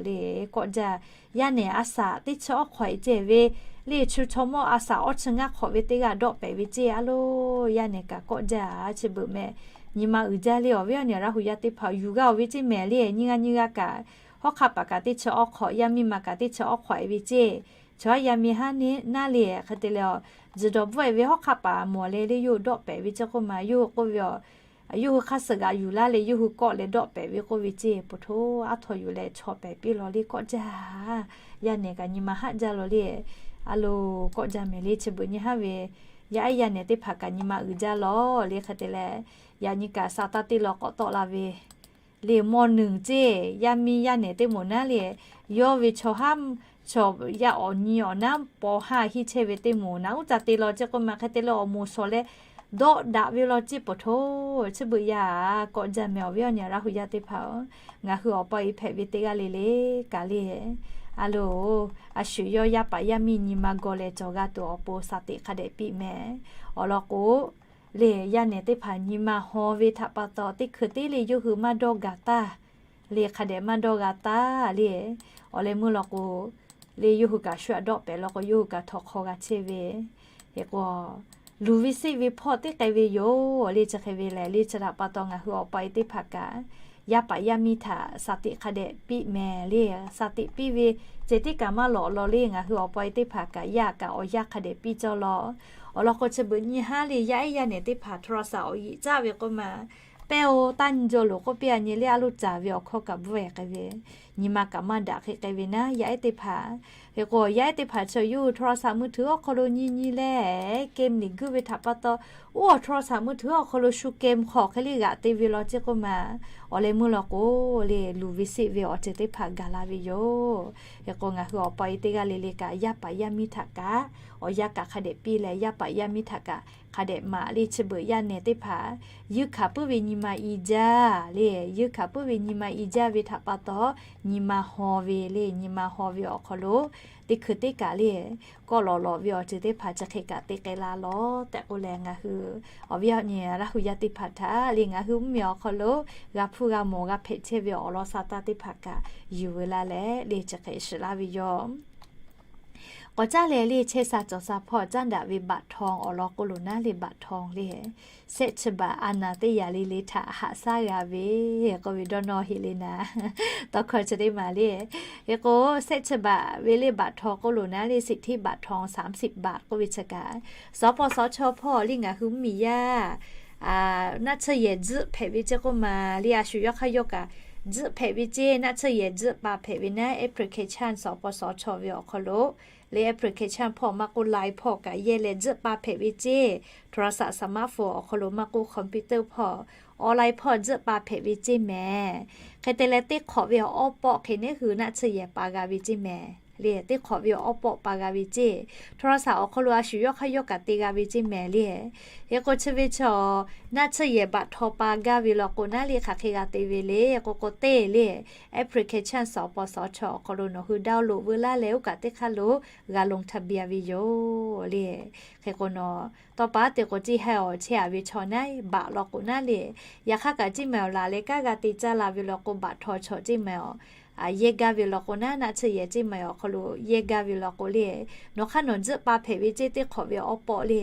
le, kawˆ jaˇ. Yaˇ nehˬ a shaꞈ teˇ chi awˉ hk'awꞈ-e ceˇ ve le, chu chaw mawˇ a shaꞈ awˇ chi ngaˇ hk'awꞈ ve teˇ g'aˇ dawˆ pehˍ ve ceˇ. A loˬ, yaˇ nehˬ kaꞈ kawˆ jaˇ, chi beuꞈ mehˍ. Nyi ma uiˍ jaˇ le. Awˬ viˉ awˬ nyi Laˇ hu yaˇ teˇ hpaˍ yuˬ g'a-oˬ ve ceˇ mehˍ le. Nyiˇ g'aˇ nyiˇ g'aˇ kaꞈ, hawˉ hk'aˆ paˍ kaꞈ teˇ chi awˉ hk'awꞈ, yaˇ miˇ ma kaꞈ teˇ chi awˉ hk'awꞈ-e ve ceˇ. Chaw haˉ yaˇ miˇ haˉ neˇ naˉ le. Hk'e te leh, tzuhˬ dawˬ bvuhˆ-e ve hawˉ hk'aˆ paˍ mawˬ leh le, yawˇ hui dawˆ pehˍ ve ceˇ k'oˆ ma, yawˇ hui k'oˆ ve aˬ, yawˇ hui hk'aˇ suh g'aꞈ yuˬ laˇ leh yawˇ hui kawˆ leh dawˆ pehˍ ve k'oˆ ve ceˇ. Poˬ hto aˉ htaw yuˬ leh chaw pehˍ piˇ law le, kawˆ jaˇ. Yaˇ nehˬ kaꞈ nyi ma haˆ jaˇ law le. A loˬ, kawˆ jaˇ mehˍ le. Chi beuꞈ nyi haˉ ve yaˇ ehˉ yaˇ nehˬ teˇ hpaˍ kaꞈ nyi ma uiˍ jaˇ law le. Hk'e te leh, yaꞈ nyi kaꞈ sa taˇ teˇ law k'awꞈ tawˆ la ve le, mawˇ nuiˬ ceˇ. Yaˇ miˇ yaˇ nehˬ teˇ moˍ naˉ le, yawˇ ve chaw haˉ, chaw yaˇ awˬ nyi awˬ naˉ paw haˉ hiˇ chehˇ ve teˇ moˍ naˉ uˉ ca te law ceˇ k'oˆ ma. Hk'e te leh awˬ moˍ shawˍ leh dawˆ daꞈ ve law ceˇ paw hto. Chi beuꞈ yaˇ k'awꞈ jaˇ meh awˬ viˉ awˬ nyi Laˇ hu yaˇ teˇ hpaˍ-oˬ, ngaˬ hui awˬ pa e hpehꞈ ve teˇ g'aˇ le le kaꞈ le, a loˬ, a shu yawˇ yaˇ paˍ yaˇ miˇ nyi ma gawˬ leh cawˬ g'a tuˬ awˬ pon shaˍ tiꞈ hk'a dehꞈ piˇ meh. Awˬ lawn k'o, le yaˇ nehˬ teˇ hpaˍ nyi ma haw ve htaꞈ pa taw teˇ hkui teˇ le yawˇ hui maˇ dawˇ gaˬ taˇ. Le hk'a dehꞈ maˇ dawˇ g'a taˇ le. Awˬ leh meuˇ law k'o, le yawˇ hui kaꞈ shu aꞈ dawˆ pehˍ law k'o, yawˇ hui kaꞈ htawnˍ hk'aw g'a chehˇ ve. Hk'e k'o, luˬ ve seˆ ve hpawˇ teˇ k'ai ve yoˬ le. Chi hk'e ve lehˬ, le chi htaꞈ pa taw ngaˬ hui awˬ pa e teˇ hpaˍ kaꞈ, yaˇ paˍ yaˇ miˇ htaꞈ shaˍ tiꞈ hk'a dehꞈ piˇ meh le. Shaˍ tiꞈ piˇ ve ceh tiˉ kaꞈ maˇ lawꞈ law le. Ngaˬ hui awˬ pa e teˇ hpaˍ kaꞈ yaˇ kaꞈ awˬ yanˇ hk'a dehꞈ piˇ cawˇ law. Awˬ lawn k'o, chi beuꞈ nyi haˉ le yaˇ ehˉ yaˇ nehˬ teˇ hpaˍ โทรศัพท์ awˬ yiꞈ caˇ ve k'oˆ ma, pehˇ-oˬ, taˇ nyi jaw loˬ k'oˆ piˇ a nyi le, a loˇ caˍ ve awˬ hkawˇ kaꞈ bvuhˆ e k'ai ve, nyi ma kaꞈ maˇ daꞈ hk'e k'ai ve naˉ, yaˇ ehˉ teˇ hpaˍ. Hk'e k'o, yaˇ ehˉ teˇ hpaˍ chi yawˇ hui โทรศัพท์มือถือ awˬ hk'aw lo nyi nyi leh, game liꞈ guiˇ ve htaꞈ pa taw, oˇ awˬ โทรศัพท์มือถือ awˬ hk'aw lo shu game hk'aw hk'e le g'aꞈ te ve law ceˇ k'oˆ ma, awˬ leh meuˇ law k'o, le luˬ ve seˆ ve awˬ ceuˬ teˇ hpaˍ gaˬ la ve yoˬ. Hk'e k'o, ngaˬ hui awˬ pa e teˇ g'aˇ le le kaꞈ, yaˇ paˍ yaˇ miˇ htaꞈ kaꞈ awˬ yanˇ kaꞈ hk'a dehꞈ piˇ leh, yaˇ paˍ yaˇ miˇ htaꞈ kaꞈ hk'a dehꞈ maˍ le. Chi beuꞈ yaˇ nehˬ teˇ hpaˍ, yeuˇ hkanˍ puiˉ ve nyi ma i jaˇ le. Yeuˇ hkanˍ puiˉ ve nyi ma i jaˇ ve htaꞈ pa taw, nyi ma haw ve le. Nyi ma haw ve awˬ hk'aw lo teˇ hkui teˇ kaꞈ le, kawˆ lawꞈ lawꞈ ve awˬ ceuˬ teˇ hpaˍ chi hk'e kaꞈ te k'ai la lawˬ tehꞈ k'oˆ leh, ngaˬ hui awˬ viˉ awˬ nyi Laˇ hu yaˇ teˇ hpaˍ htaꞈ le, ngaˬ hui mvuhˇmiˬ awˬ hk'aw lo g'a hpuˇ g'a mawˬ g'a hpehꞈ chehˇ ve awˬ lawn sa taˇ teˇ hpaˍ kaꞈ yuˬ veu laˇ leh le chi hk'e shiˍ laˇ ve yoˬ. K'awꞈ caˉ leh le, chehˇ sha cawˬ sha hpawˇ caˉ daꞈ ve บัตรทอง awˬ lawn k'oˆ loˬ naˉ le, บัตรทอง le. Sehˆ chi baꞈ a naˍ teˇ yaꞈ le le htaꞈ haꞈ shaˉ g'a ve k'oˆ ve dawˇ nawˇ heˆ le naˍ. Tawˇ hkawˇ chi teˇ maˬ le. Hk'e k'o, sehˆ chi baꞈ ve le บัตรทอง k'oˆ loˬ naˉ le, สิทธิบัตรทอง สามสิบบาท k'oˆ ve chi kaꞈ, สปสช hpawˇ le ngaˬ hui mvuhˇmiˬ yaˇ naˆ tsuhˇ yehˬ tzuhˆ hpehꞈ ve ceˇ k'oˆ ma le, a shu yawˇ hk'aˇ yawˇ kaꞈ tzuhˆ hpehꞈ ve ceˇ. Naˆ tsuhˇ yehˬ tzuhˆ pa hpehꞈ ve naˉ, application สปสช ve awˬ hk'aw lo le, application hpawˇ maˇ k'oˆ, line hpawˇ kaꞈ yehˇ leh tzuhˆ pa hpehꞈ ve ceˇ. โทรศัพท์ สมาร์ทโฟน awˬ hk'aw lo maˇ k'oˆ, computer hpawˇ, online hpawˇ tzuhˆ pa hpehꞈ ve ceˇ mehˍ. Hk'e te leh, teˇ hk'awꞈ ve awˬ awˉ pawˆ hk'e neˉ hui naˆ tsuhˇ yehˬ pa g'a ve ceˇ mehˍ le. Teˇ hk'awꞈ ve awˬ awˉ pawˆ pa g'a ve ceˇ. โทรศัพท์ awˬ hk'aw lo a shu yawˇ hk'aˇ yawˇ kaꞈ te g'a ve ceˇ mehˍ le. Hk'e k'o, chi ve chaw naˆ tsuhˇ yehˬ บัตรทอง pa gaˇ ve law k'o naˉ le, hk'aˬ hk'e g'a te ve le k'oˆ k'o, teˇ le application สปสช awˬ hk'aw lo nawˬ hui download veu laˇ leh, oˇ kaꞈ teˇ hk'aˇ lo g'a ลงทะเบียน ve yoˬ le. Hk'e k'o, nawˬ tawˇ pa te k'o, ceˇ haiˇ awˬ chehˇ a ve chaw naˉ, บัตร law k'o naˉ le, yaꞈ hk'aˇ kaꞈ ceˇ mehˍ awˬ laˬ leh kanˉ g'a te caˇ la ve law k'o, บัตรทอง chaw ceˇ mehˍ awˬ yehˇ gaˇ ve law k'o naˉ, naˆ tsuhˇ yehˬ ceˇ mehˍ awˬ hk'aw lo yehˇ gaˇ ve law k'o le, nawˬ hk'aˇ nawˬ tzuhˆ pa hpehꞈ ve ceˇ, teˇ hk'awꞈ ve awˉ pawˆ le.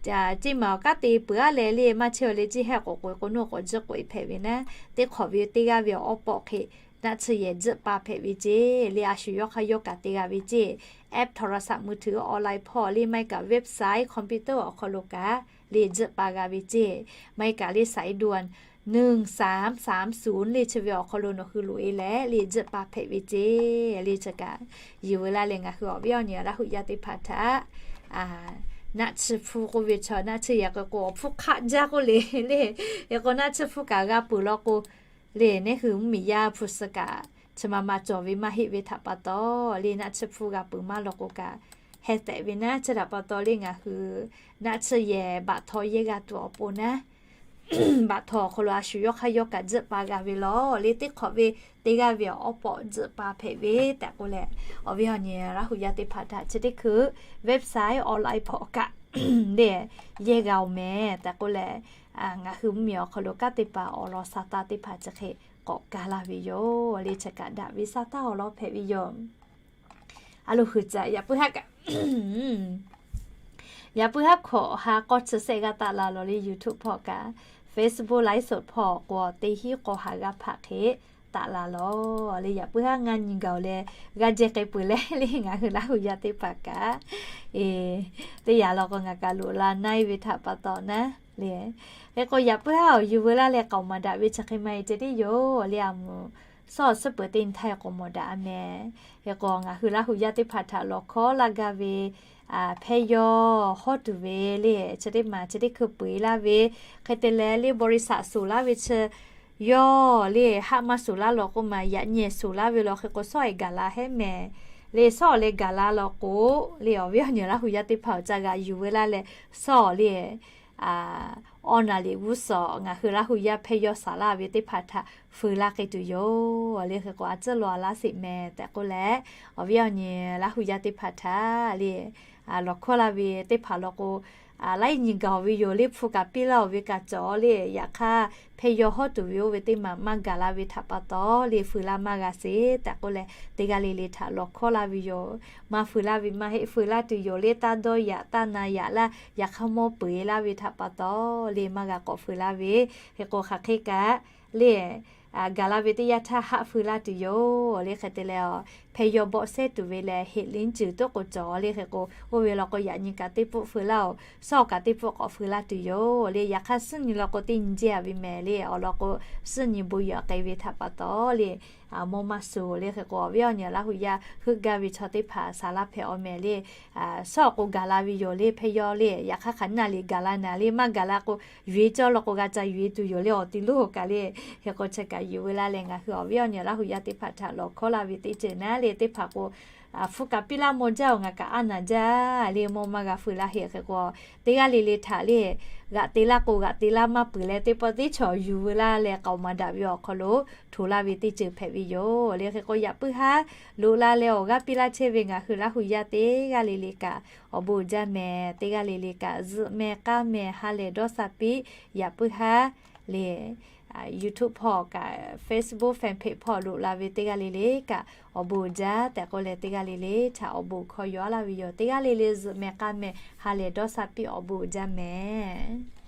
Ceˇ mehˍ awˬ kanˉ te peuˬ aˉ leh le, maˇ chehˇ awˬ le ceˇ haiˇ k'oꞈ k'oꞈ e k'o, nawˬ k'awꞈ tzuhˆ k'oꞈ e hpehꞈ ve naˉ, teˇ hk'awꞈ ve teˇ g'aˇ ve awˬ awˉ pawˆ hk'e naˆ tsuhˇ yehˬ tzuhˆ pa hpehꞈ ve ceˇ le. A shu yawˇ hk'aˇ yawˇ kaꞈ te g'a ve ceˇ. App โทรศัพท์มือถือ online hpawˇ le, maˇ heˆ kaꞈ website computer awˬ hk'aw lo kaꞈ le tzuhˆ pa g'a ve ceˇ. Maˇ heˆ kaꞈ le สายด่วน หนึ่งสามสามศูนย์ le chi ve awˬ hk'aw lo nawˬ hui loꞈ e leh le tzuhˆ pa hpehꞈ ve ceˇ le. Chi kaꞈ yuˬ veu laˇ leh, ngaˬ hui awˬ viˉ awˬ nyi Laˇ hu yaˇ teˇ hpaˍ htaꞈ naˆ tsuhˇ hpu k'oˆ ve chaw, naˆ tsuhˇ yehˬ k'oꞈ k'o, awˬ hpfuhˇ hk'aˆ jaˇ k'oˆ le le. Hk'e k'o, naˆ tsuhˇ hpu kaꞈ g'a peuˬ law k'o le, neˉ hui mvuhˇmiˬ yaˇ hpu suh kaꞈ chi ma ma cawˬ ve maˇ heˆ ve htaꞈ pa taw le, naˆ tsuhˇ hpu g'a peuˬ maˇ law k'o kaꞈ heh tehꞈ ve naˉ. Chi htaꞈ pa taw le, ngaˬ hui naˆ tsuhˇ yehˬ บัตรทอง yehˇ g'a tuˬ awˬ pon naˉ, บัตรทอง awˬ hk'aw lo a shu yawˇ hk'aˇ yawˇ kaꞈ tzuhˆ pa g'a ve law le, teˇ hk'awꞈ ve teˇ g'aˇ ve awˬ awˉ pawˆ tzuhˆ pa hpehꞈ ve tehꞈ k'oˆ leh, awˬ viˉ awˬ nyi Laˇ hu yaˇ teˇ hpaˍ htaꞈ chi teˇ hkui website online hpawˇ kaꞈ le yehˇ g'a oˬ mehˍ tehꞈ k'oˆ leh, ngaˬ hui mvuhˇmiˬ awˬ hk'aw lo kanˉ te paˍ awˬ lawn sa taˇ teˇ hpaˍ chi hk'e k'awꞈ kaˇ laˇ ve yoˬ le. Chi kaꞈ daꞈ ve sa taˇ awˬ lawn hpehꞈ ve yoˬ. A lo hui caꞈ yaꞈ puiˉ haˉ kaꞈ, yaꞈ puiˉ haˉ hkawꞈ ha k'awˇ chi sehˆ g'aˇ taˆ la lawˬ le, YouTube hpawˇ kaꞈ Facebook live สด hpawˇ k'o, teˇ hinˉ k'awˇ ha g'aˇ hpaꞈ hk'e taˆ la lawˬ le. Yaꞈ puiˉ haˉ ngaˇ nyi gaˬ oˬ leh g'a jehˇ k'ai peuˬ leh le, ngaˬ hui Laˇ hu yaˇ teˇ hpaˍ kaꞈ, e, teˇ yanˇ law k'o ngaˬ kaꞈ loꞈ la na e ve htaꞈ pa taw naˉ le. Hk'e k'o, yaꞈ puiˉ haˉ awˬ yuˬ veu laˇ leh k'aoˍ maˍ daꞈ ve chi hk'e maˇ heˆ ceh tiˉ yoˬ le. A moˍ, sawˉ awˬ suhˉ peuˬ teˇ nyi htaˇ k'awꞈ mawˬ daꞈ a mehˍ. Hk'e k'o, ngaˬ hui Laˇ hu yaˇ teˇ hpaˍ htaꞈ lawˬ hkawˉ laˇ gaˇ ve, hpehˇ yawˇ hawˉ tuˬ ve le, chi teˇ maˬ chi teˇ hkui peu eˬ laˇ ve, hk'e te leh le บริษัท suˍ laˇ ve chi yawˇ le haˆ maˇ suˍ laˇ law k'oˆ ma, yaꞈ nyi suˍ laˇ ve law. Hk'e k'o, sawˉ e gaˬ la hehˉ mehˍ le. Sawˉ awˬ leh gaˬ la law k'o le, awˬ viˉ awˬ nyi Laˇ hu yaˇ teˇ hpaˍ awˬ ca g'a yuˬ veu laˇ leh, sawˉ awˬ le awˇ naˍ liꞈ g'uˇ suhˍ ngaˬ hui Laˇ hu yaˇ hpehˇ yaw saˍ laˇ ve teˇ hpaˍ htaꞈ feu laˇ k'ai tuˬ yoˬ le. Hk'e k'o, a tcuhˉ lo a laˇ sheˍ meh tehꞈ k'oˆ leh, awˬ viˉ awˬ nyi Laˇ hu yaˇ teˇ hpaˍ htaꞈ le, lawˬ hkawˇ laˇ ve teˇ hpaˍ law k'o, laiˉ nyi gaˬ-oˬ ve yoˬ le. Hpu kaꞈ piˇ laˇ-oˬ ve kaꞈ cawˬ le. Yaꞈ hk'aˇ, hpehˇ yaw hawˉ tuˬ ve oˇ ve teˇ maˬ maˇ gaˬ la ve htaꞈ pa taw le, feu laˇ maˇ g'a sheˍ tehꞈ k'oˆ leh, teˇ g'aˇ le le htaꞈ lawˬ hkawˇ laˇ ve yoˬ. Maˇ feu laˇ ve maˇ heˆ, feu laˇ tuˬ yoˬ le. Taˇ dawˇ yaꞈ taˇ na yaꞈ laˇ, yaꞈ hk'aˇ mawˇ peu-eˬ laˇ ve htaꞈ pa taw le, maˇ g'a k'awꞈ feu laˇ ve. Hk'e k'o, hk'aˬ hk'e kaꞈ le, gaˬ la ve teˇ yanˇ htaˇ haˆ feu laˇ tuˬ yoˬ le. Hk'e te leh, hpehˇ yaw bawˆ sehˉ tuˬ ve lehˬ, heꞈ liˉ ceuˬ tuˉ k'o cawˬ le. Hk'e k'o, oˇ ve law k'o, yaꞈ nyi kaꞈ teˇ pfuhˆ feu laˇ-oˬ, shawˉ kaꞈ teˇ pfuhˆ k'awꞈ feu laˇ tuˬ yoˬ le. Yaꞈ hk'aˇ, suhˉ nyi law k'o teˇ nyi jehˇ-a ve meh le. Awˬ lawn k'o, suhˉ nyi bon yaꞈ k'ai ve htaꞈ pa taw le, mawˇ maˇ suh le. Hk'e k'o, awˬ viˉ awˬ nyi Laˇ hu yaˇ heuˆ gaˇ ve chaw teˇ hpaˍ saˍ laˇ hpehꞈ-aw meh le. Shawˉ k'o gaˬ la ve yoˬ le, hpehˇ yaw le. Yaꞈ hk'aˇ, hk'aˬ naˆ le gaˬ la naˍ le. Maˇ gaˬ la k'o, yuˬ-e cawˇ law k'o, g'a ca yuˬ-e tuˬ yoˬ le. Awˬ ti loˉ kaꞈ le. Hk'e k'o, chi kaꞈ yuˬ ve laˇ leh, ngaˬ hui awˬ viˉ awˬ nyi Laˇ hu yaˇ teˇ hpaˍ htaꞈ lawˬ hkawˇ laˇ ve teˇ ceuˬ naˉ le, teˇ hpaˍ k'o, hpu kaꞈ piˇ laˇ maw jaˇ-oˬ, ngaˬ kaꞈ aˉ naˍ jaˇ le, mawˇ maˇ g'a feu laˇ heˆ. Hk'e k'o, teˇ g'aˇ le le htaꞈ le, g'aꞈ te laˇ k'o g'aꞈ te laˇ maˇ peuˬ leh, teˇ pawˆ teˇ chaw yuˬ ve laˇ leh, k'aoˍ maˍ daꞈ ve awˬ hk'aw lo hto laˇ ve teˇ ceuˬ hpehꞈ ve yoˬ le. Hk'e k'o, yaꞈ puiˉ haˉ loꞈ la leh awˬ g'aˇ piˇ laˇ chehˇ ve ngaˬ hui Laˇ hu yaˇ teˇ g'aˇ le le kaꞈ awˬ bon uiˍ jaˇ meh. Teˇ g'aˇ le le kaꞈ zuhꞈ meh k'aˉ meh ha lehˬ dawˇ sha piˇ. Yaꞈ puiˉ haˉ le, YouTube hpawˇ kaꞈ Facebook fan page hpawˇ loꞈ la ve teˇ g'aˇ le le kaꞈ awˬ bon uiˍ jaˇ tehꞈ k'oˆ leh, teˇ g'aˇ le le htaꞈ awˬ bon hkawˇ yaw laˇ ve yoˬ. Teˇ g'aˇ le le zuhꞈ meh k'aˉ meh ha lehˬ dawˇ sha piˇ, awˬ bon uiˍ jaˇ meh.